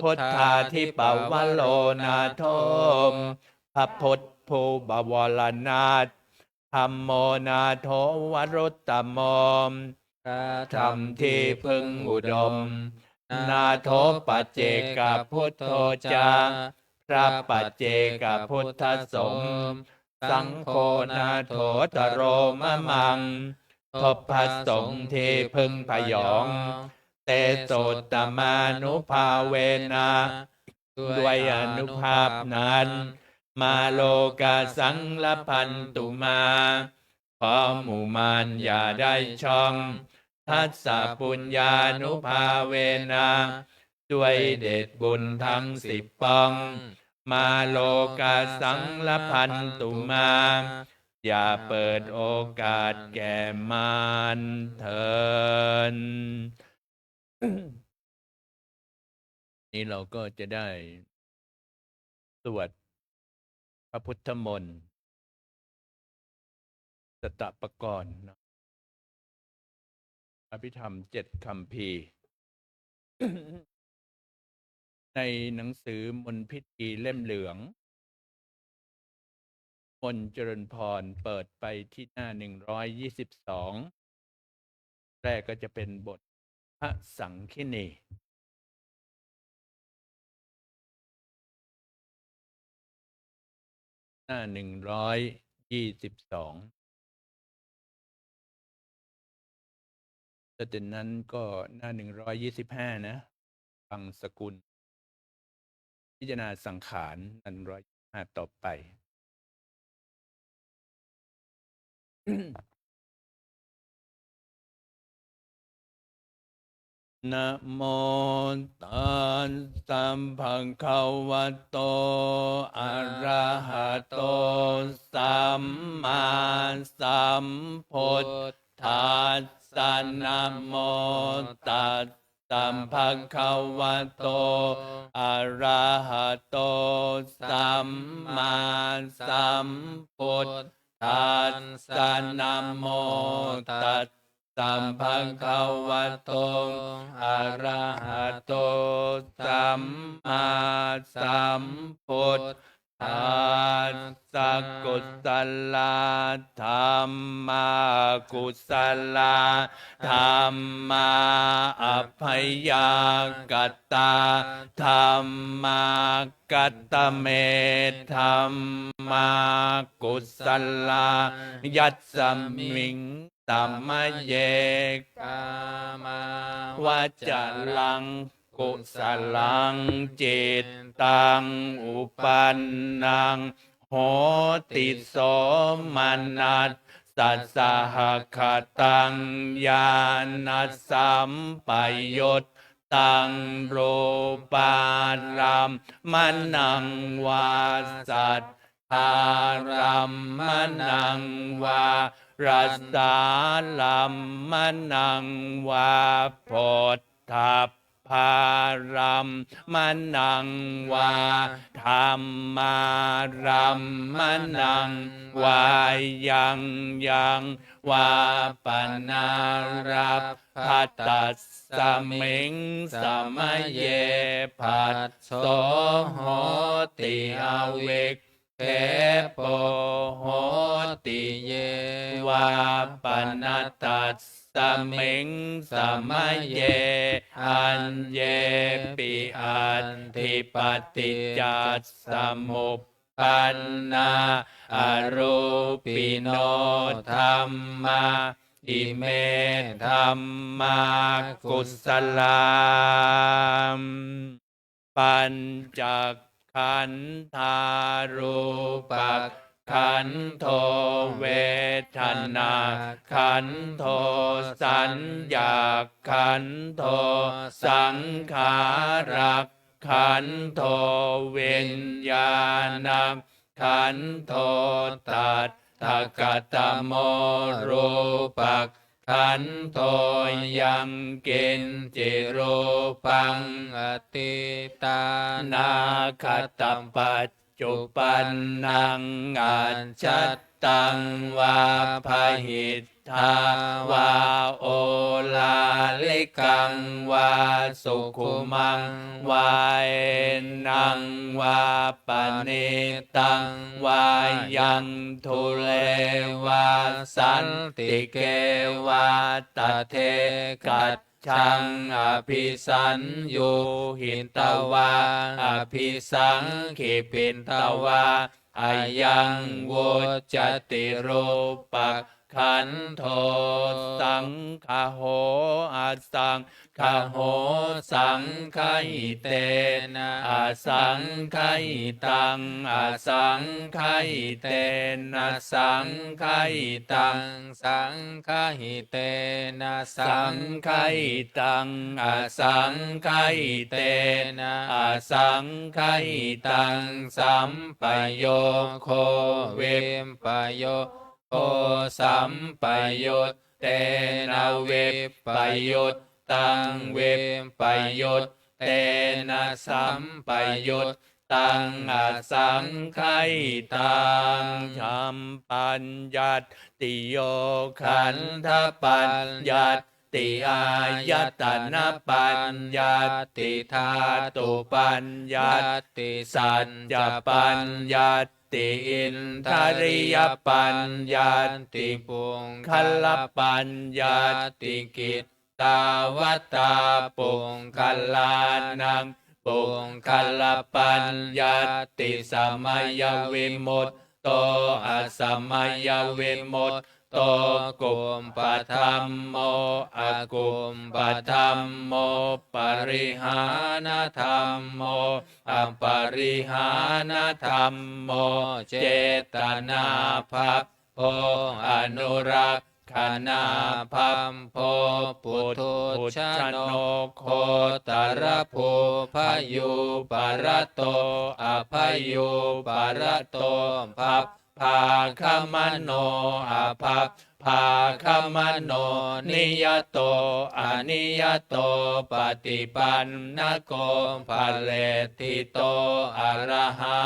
Buddhādhipavaro nātho พระพุทธผู้บวรนาถ Dhammo nātho varuttamo พระธรรมที่พึ่งอุดม Nātho paccekabuddho ca พระปัจเจกพุทธสงฆ์ Saṅgho nāthottaro mamaṃ ทบพระสงฆ์ที่พึ่งพยอง Tesottamānubhāvena ด้วยอานุภาพนั้น Mā lokāsaṃ labhantu mā ขอหมู่มารอย่าได้ช่อง Dassapuññānubhāvena ด้วยเดชบุญทั้งสิบปอง Mā lokāsaṃ labhantu mā อย่าเปิดโอกาสแก่มารเถิด นี้เราก็จะได้สวดพระพุทธมนต์ สัตตปกรณ์เนาะ อภิธรรมเจ็ดคัมภีร์ ในหนังสือมนต์พิธีเล่มเหลือง มนต์เจริญพร เปิดไปที่หน้าหนึ่งร้อยยี่สิบสอง แรกก็จะเป็นบทพระสังคิณี หน้าหนึ่งร้อยยี่สิบสอง แล้วจากนั้นก็หน้าหนึ่งร้อยยี่สิบห้านะ บังสกุล พิจารณาสังขาร หน้าหนึ่งร้อยยี่สิบห้า ต่อไป Namo tassa bhagavato arahato sammāsambuddhassa. Namo tassa bhagavato arahato sammāsambuddhassa. Namo tassa bhagavato arahato sammāsambuddhassa. Kusalā dhammā, kusalā dhammā, abyākatā dhammā, katame dhammā kusalā? Yasmiṃ samaye kāmāvacaraṃ kusalaṃ cittaṃ uppannaṃ hoti somanassasahagataṃ ñāṇasampayuttaṃ rūpārammaṇaṃ vā saddārammaṇaṃ vā rasārammaṇaṃ vā phoṭṭhabbārammaṇaṃ vā dhammārammaṇaṃ vā yaṃ yaṃ vā panārabbha tasmiṃ samaye phasso hoti avik khepo hoti ye vā pana tasmiṃ samaye aññepi atthi paṭiccasamuppannā arūpino dhammā ime dhammā kusalā. Pañcakkhandhā rūpakkhandho vedanākkhandho saññākkhandho saṅkhārakkhandho viññāṇakkhandho. Tattha katamo rūpak khandho yaṃ kiñci rūpaṃ atītānāgatapaccuppannaṃ paccuppannaṃ ajjhattaṃ vā bahiddhā vā oḷārikaṃ vā sukhumaṃ vā eṇṇaṃ vā paṇītaṃ vā yaṃ dūre vā santike vā tadekajjhaṃ abhisaññūhitvā abhisaṅkhipitvā ayaṃ vuccati rūpakkhandho. Saṅgaho asaṅgaho saṅgahitena asaṅgahitaṃ asaṅgahitena saṅgahitaṃ saṅgahitena saṅgahitaṃ asaṅgahitena asaṅgahitaṃ sampayogo vippayogo sampayuttena vippayuttaṃ vippayuttena sampayuttaṃ asaṅgahitaṃ. Yam paññattiyo khandhapaññatti āyatanapaññatti dhātupaññatti saccapaññatti indriyapaññatti puggalapaññatti kit tāvatā puggalānaṃ puggalapaññatti samayavimutto asamayavimutto kuppadhammo akuppadhammo parihānadhammo aparihānadhammo cetanābhabbo anurakkhanābhabbo puthujjano gotrabhū bhayūparato abhayūparato bhabbāgamano abhabbāgamano niyato aniyato paṭipannako phaleṭṭhito arahā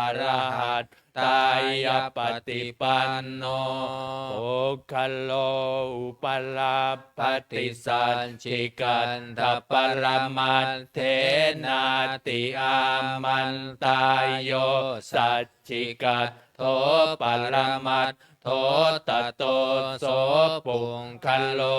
arahat tāya paṭipanno. Puggalo upalabbhati saccikaṭṭhaparamatthena ti āmantā. Yo saccikaṭṭho paramattho tato so puggalo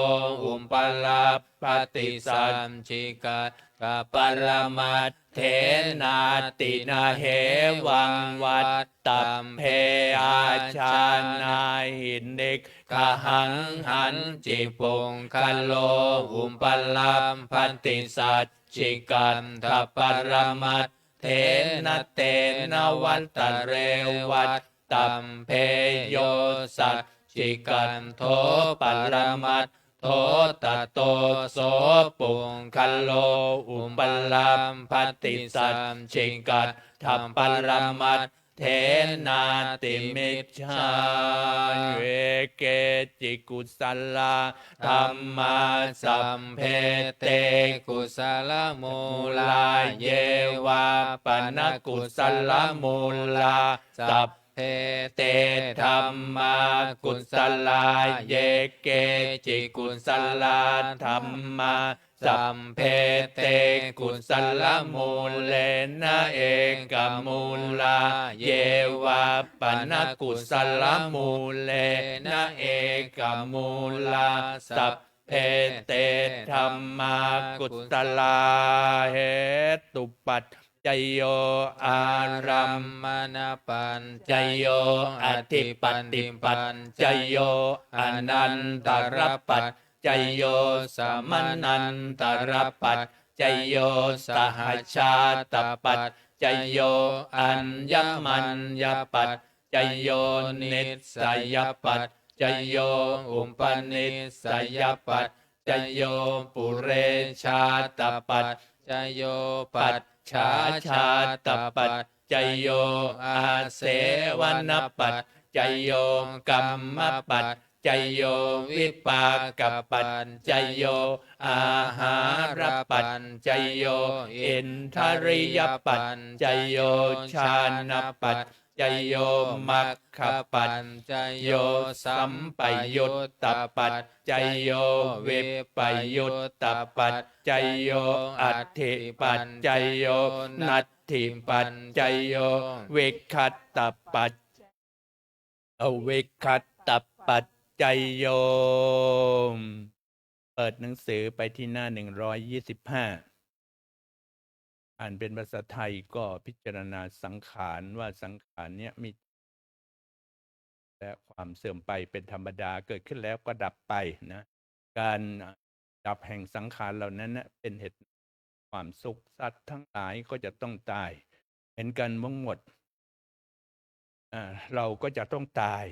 upalabbhati saccikaṭṭhaparamat thena ti na hevaṃ vattabbe. Ājānāhi niggahaṃ. Hañci puggalo upalabbhati saccikaṭṭhaparamatthena tena vattare vattabbe. Yo saccikaṭṭho paramat tho tato so puggalo upalabbhati saccikaṭṭhaparamatthena ti micchā. Ye keci kusalā dhammā sabbe te kusalamūlā, ye vā pana kusalamūlā, sab be te dhammā kusalā. Ye keci kusalā dhammā sabbe te kusalamūlena ekamūlā, ye vā pana kusalamūlena ekamūlā, sabbe te dhammā kusalā. Hetupac cayo, ārammaṇapaccayo, adhipatipaccayo, anantarapaccayo, samanantarapaccayo, sahajātapaccayo, aññamaññapaccayo, nissayapaccayo, upanissayapaccayo, purejātapaccayo, pacchājātapaccayo, āsevanapaccayo, kammapac vipākapaccayo, vipākapaccayo āhārapaccayo, indriyapaccayo jhānapaccayo, maggapaccayo sampayuttapaccayo, vippayuttapaccayo atthipaccayo natthipaccayo, vigatapaccayo avigatapaccayo. เปิดหนังสือไปที่หน้าหนึ่งร้อยยี่สิบห้า อ่านเป็นภาษาไทยก็พิจารณาสังขารว่าสังขารเนี่ยมี และความเสื่อมไปเป็นธรรมดา เกิดขึ้นแล้วก็ดับไปนะ การดับแห่งสังขารเหล่านั้นนะเป็นเหตุความสุข สัตว์ทั้งหลายก็จะต้องตายเหมือนกันทั้งหมด อ่า เราก็จะต้องตาย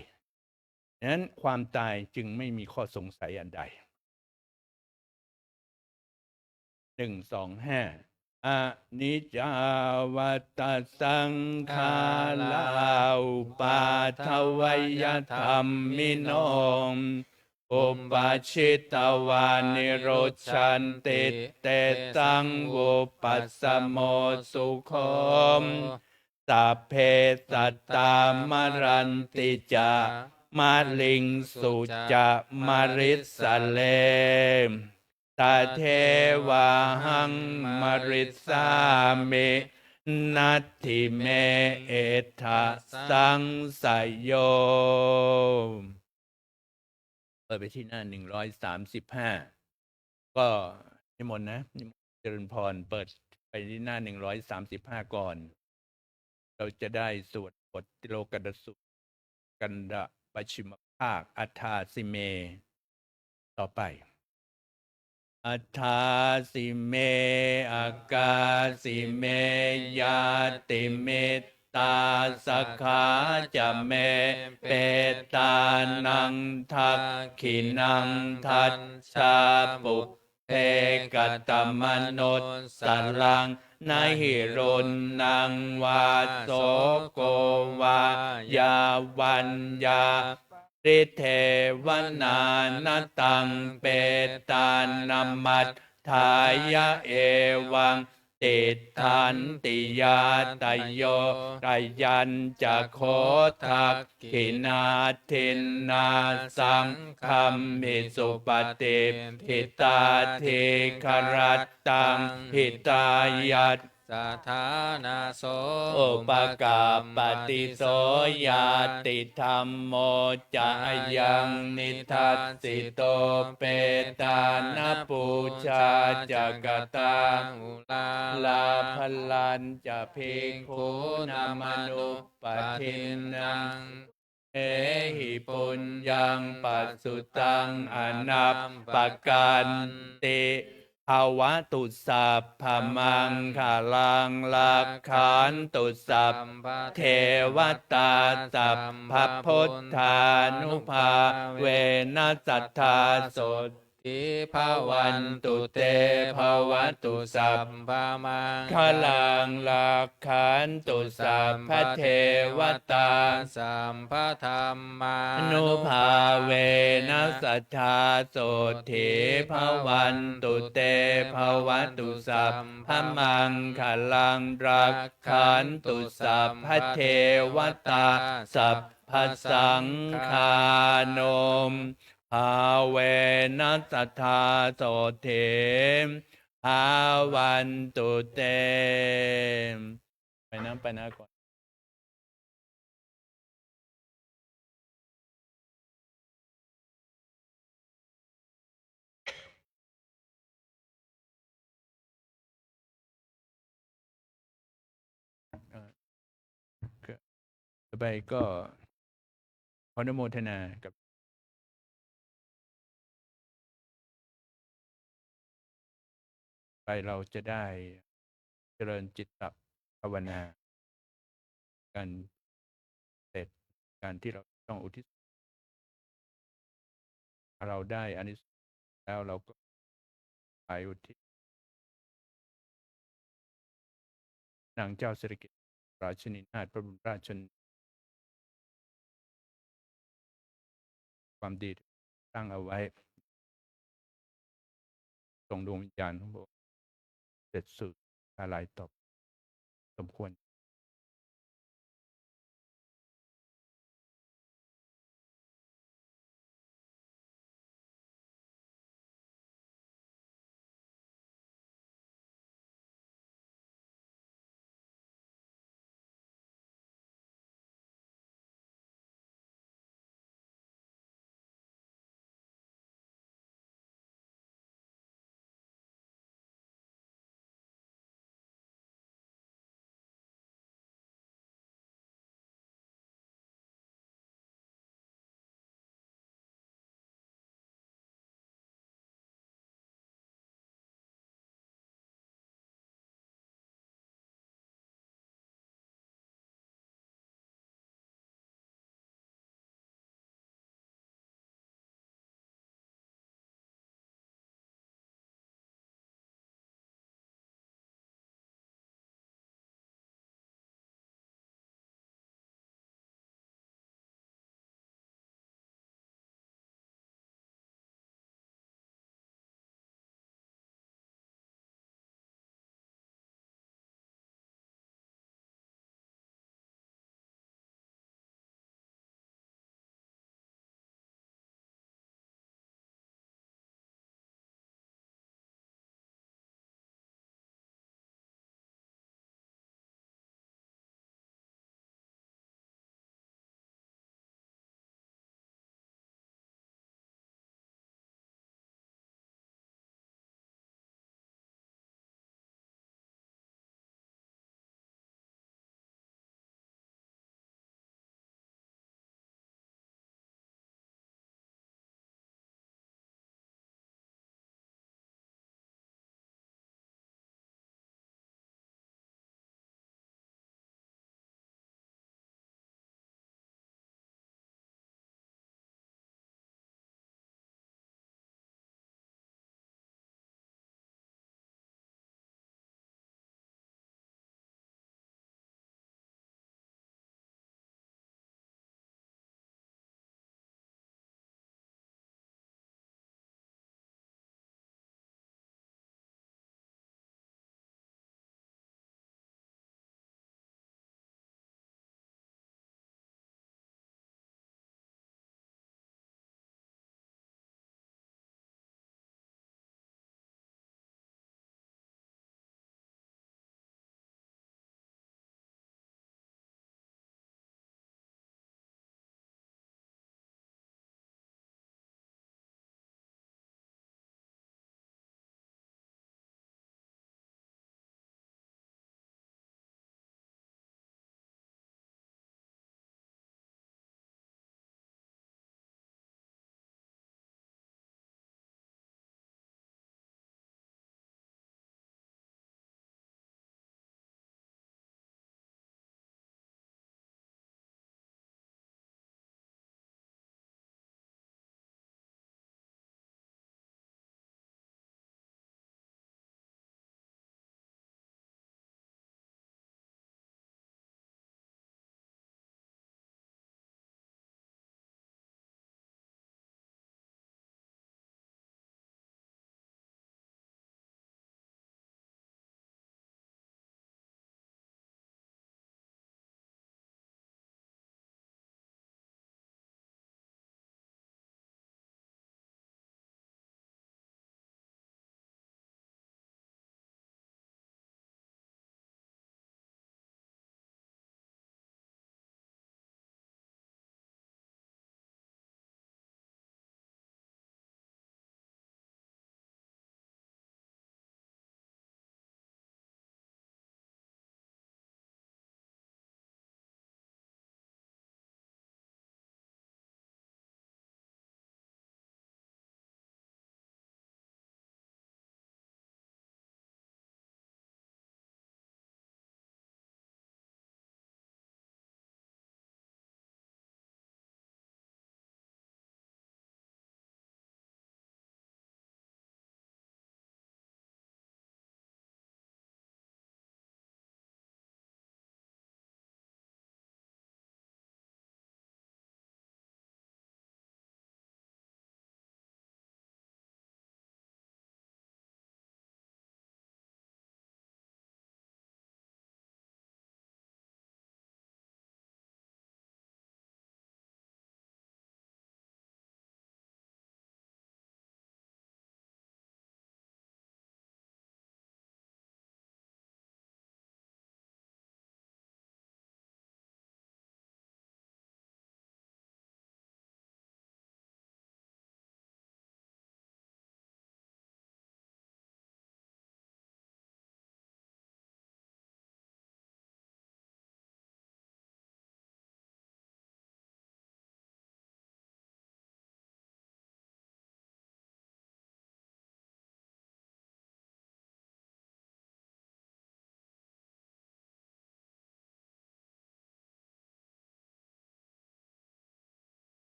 ดังนั้นความตายจึงไม่มีข้อสงสัยอันใด หนึ่ง สอง ห้า Aniccā vata saṅkhārā, uppādavayadhammino, uppajjitvā nirujjhanti, tesaṃ vūpasamo sukho. Sabbe sattā maranti ca, mariṃsu ca marissare, tathevāhaṃ marissāmi, natthi me ettha saṃsayo. เปิดไปที่หน้าหนึ่งร้อยสามสิบห้า ก็นิมนต์นะ นิมนต์เจริญพร เปิดไปที่หน้าหนึ่งร้อยสามสิบห้าก่อน เราจะได้สวดบทติโลกัตตสูตร กันดะปัจฉิมภาค Atthāsi me ต่อไป Atthāsi me akāsi me ñātimittā, sakhā ca me petānaṃ dakkhiṇaṃ dajjā, pubbe katamanussaraṃ, na hi ruṇṇaṃ vā soko vā yā vaññā paridevanā, na taṃ petānamatthāya evaṃ tiṭṭhanti ñātayo. Ayañca kho dakkhiṇā dinnā saṅghamhi supatiṭṭhitā, dīgharattaṃ hitāyassa ṭhānaso upakappati. So ñātidhammo ca ayaṃ nidassito, petāna pūjā ca katā uḷārā, balañca bhikkhūnamanuppadinnaṃ, ehi puññaṃ pasutaṃ anappakanti. Bhavatu sabbamaṅgalaṃ, rakkhantu sabbadevatā, sabbabuddhānubhāvena sadā sotthī bhavantu te. Bhavatu sabbamaṅgalaṃ, rakkhantu sabbadevatā, sabbadhammānubhāvena sadā sotthī bhavantu te. Bhavatu sabbamaṅgalaṃ, rakkhantu sabbadevatā, sabbasaṅghānubhāvena sadā sotthī bhavantu te. ไปนะ ไปนะก่อน อ่า ก็ ต่อไปก็ขออนุโมทนากับ ไปเราจะได้เจริญจิตตภาวนา การเสร็จ การที่เราต้องอุทิศ เราได้อานิสงส์แล้ว เราก็ไปอุทิศ นางเจ้าสิริกิติ์ ราชินีนาถ พระบรมราชชน ความดีที่สร้างเอาไว้ ส่งดวงวิญญาณของพระองค์เสร็จสิ้น อาลัยต่อ สมควร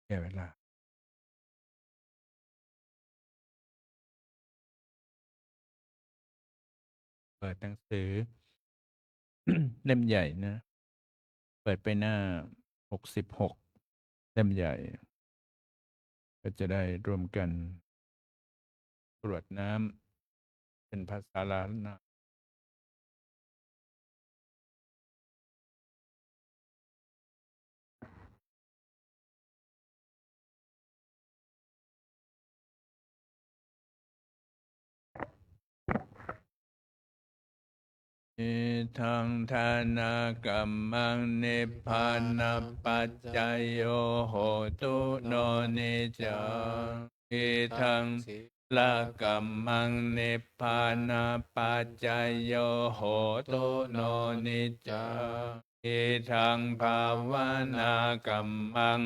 เสียเวลา เปิดหนังสือ เล่มใหญ่นะ เปิดไปหน้า หกสิบหก เล่มใหญ่ ก็จะได้ร่วมกันกรวดน้ำ เป็นภาษาลาวนะ Idaṃ dānakammaṃ nibbānapaccayo hotu no niccaṃ. Idaṃ sīlakammaṃ nibbānapaccayo hotu no niccaṃ. Idaṃ bhāvanākammaṃ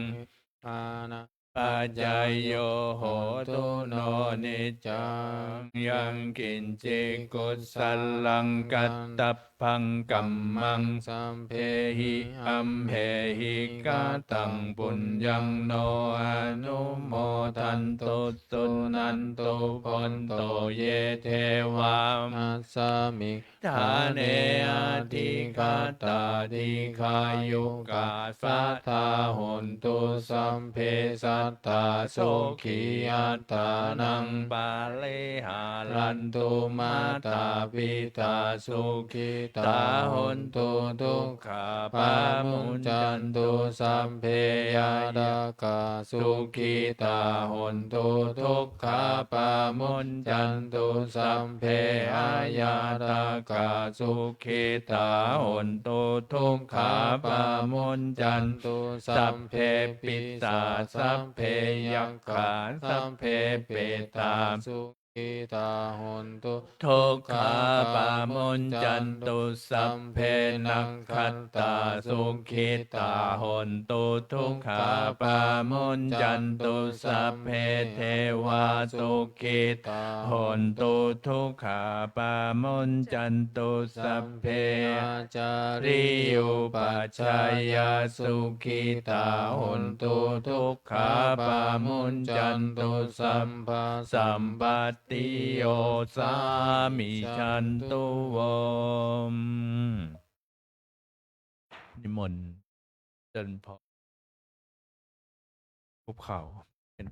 nibbānapaccayo hotu no niccaṃ. Yaṃ kiñci kusalaṃ kattabbaṃ kammaṃ sabbehi amhehi kataṃ puññaṃ no anumodantu suṇantu bhonto ye devā asmiṃ ṭhāne adhigatā dīghāyukā sadā hontu sabbe sattā sukhī attānaṃ pariharantu mātā pitā sukhitā hontu dukkhā pamuñcantu sabbe ñātakā sukhitā hontu dukkhā pamuñcantu sabbe añātakā sukhitā hontu dukkhā pamuñcantu sabbe pisā sabbe yakkhā sabbe petā sukhitā hontu dukkhā pamuñcantu sabbe nakkhattā sukhitā hontu dukkhā pamuñcantu sabbe devā sukhitā hontu dukkhā pamuñcantu sabbe ācariyupajjhāyā sukhitā hontu dukkhā pamuñcantu sabbasam pattiyo sāmi santu vo. นิมนต์เจริญพร คุกเข่า เป็น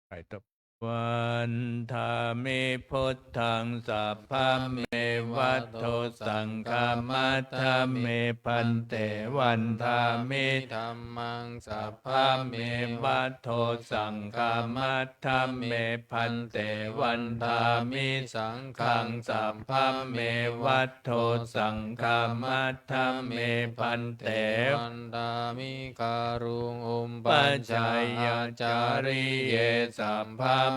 ไปต่อ Vandāmi buddhaṃ sabbamevadhosaṅghaṃ. Vandāmi bhante, vandāmi dhammaṃ sabbamevadhosaṅghaṃ. Vandāmi bhante, vandāmi saṅghaṃ sabbamevadhosaṅghaṃ. Vandāmi bhante, vandāmi guruṃ upajjhāyācariye sabbamevadhosaṅghaṃ.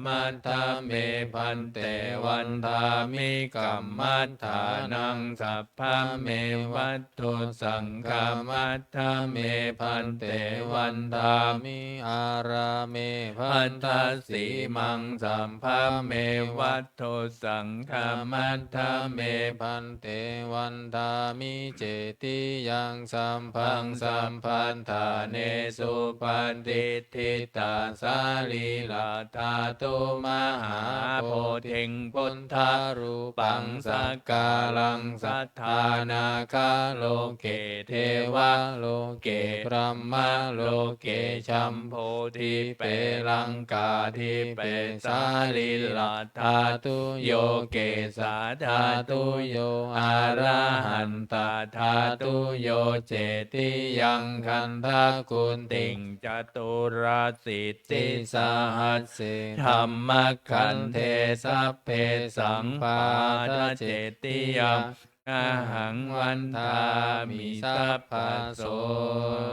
Vandāmi bhante, vandāmi kammaṭṭhānaṃ sabbamevadhosaṅghaṃ. Vandāmi bhante, vandāmi ārāme bhaddasīmaṃ sabbamevadhosaṅghaṃ. Vandāmi bhante, vandāmi cetiyaṃ sabbaṃ sabbaṭṭhānesu patiṭṭhitā sarīradhātu mahābodhiṃ buddharūpaṃ sakāraṃ sadā nāgaloke devaloke brahmaloke jambudīpe laṅkādīpe sarīra dhātuyo kesādhātuyo arahantadhātuyo cetiyaṃ gandhakuṭiṃ caturāsītisahasсе dhammakkhandhe sabbesaṃ pādace tiyaṃ ahaṃ vandāmi sabbaso.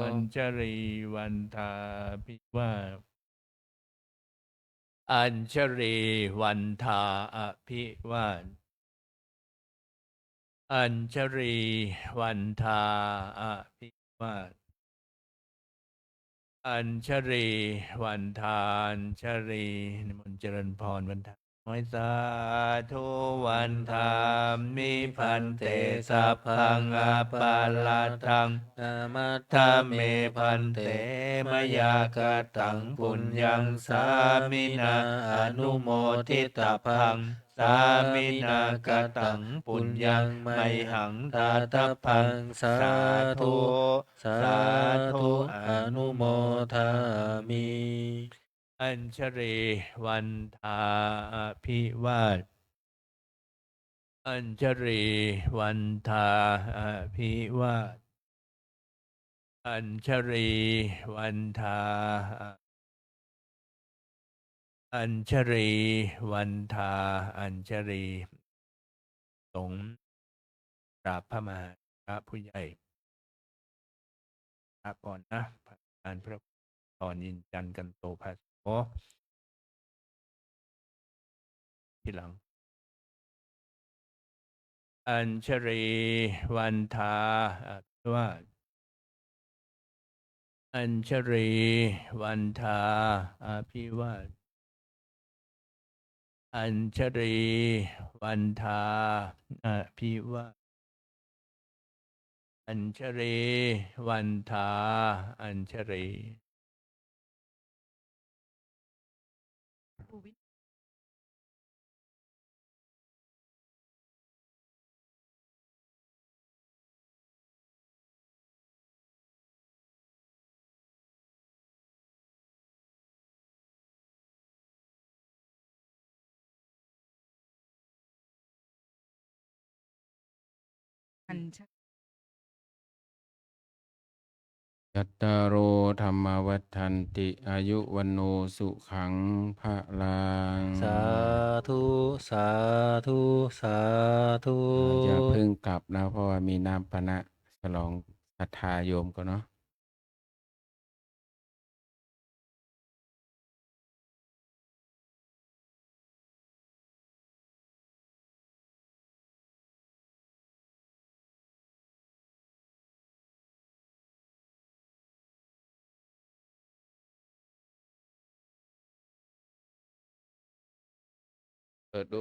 Añjalī vandā bhikkhuvā Añjalī vandā abhivā Añjalī vandā abhivā Añjalī vandā Añjalī นิมนต์เจริญพร วันทา Sādhu vandāmi bhante sabbaṃ aparādhaṃ khamatha me bhante, mayā kataṃ puññaṃ sāminā anumoditabbaṃ, sāminā kataṃ puññaṃ mayhaṃ dātabbaṃ. Sādhu, sādhu, anumodāmi. Añjalī vandā abhivād. Añjalī vandā abhivād. Añjalī vandā a-, Añjalī vandā, añjalī. สงฆ์กราบพระมหาเถระผู้ใหญ่ พระก่อนนะ พระอาจารย์ พระตอนยินจันทร์กันโตภาโส ทีหลัง Añjalī vandā abhivād. Añjalī vandā abhivād. Añjalī vandā abhivād. Añjalī vandā, añjalī. อัญช Cattāro dhammā vaḍḍhanti, āyu vaṇṇo sukhaṃ balaṃ. Sādhu, sādhu, sādhu. อ่า อย่าเพิ่งกลับนะ เพราะว่ามีน้ำปานะฉลองศรัทธาโยมก่อนเนาะ เปิดดู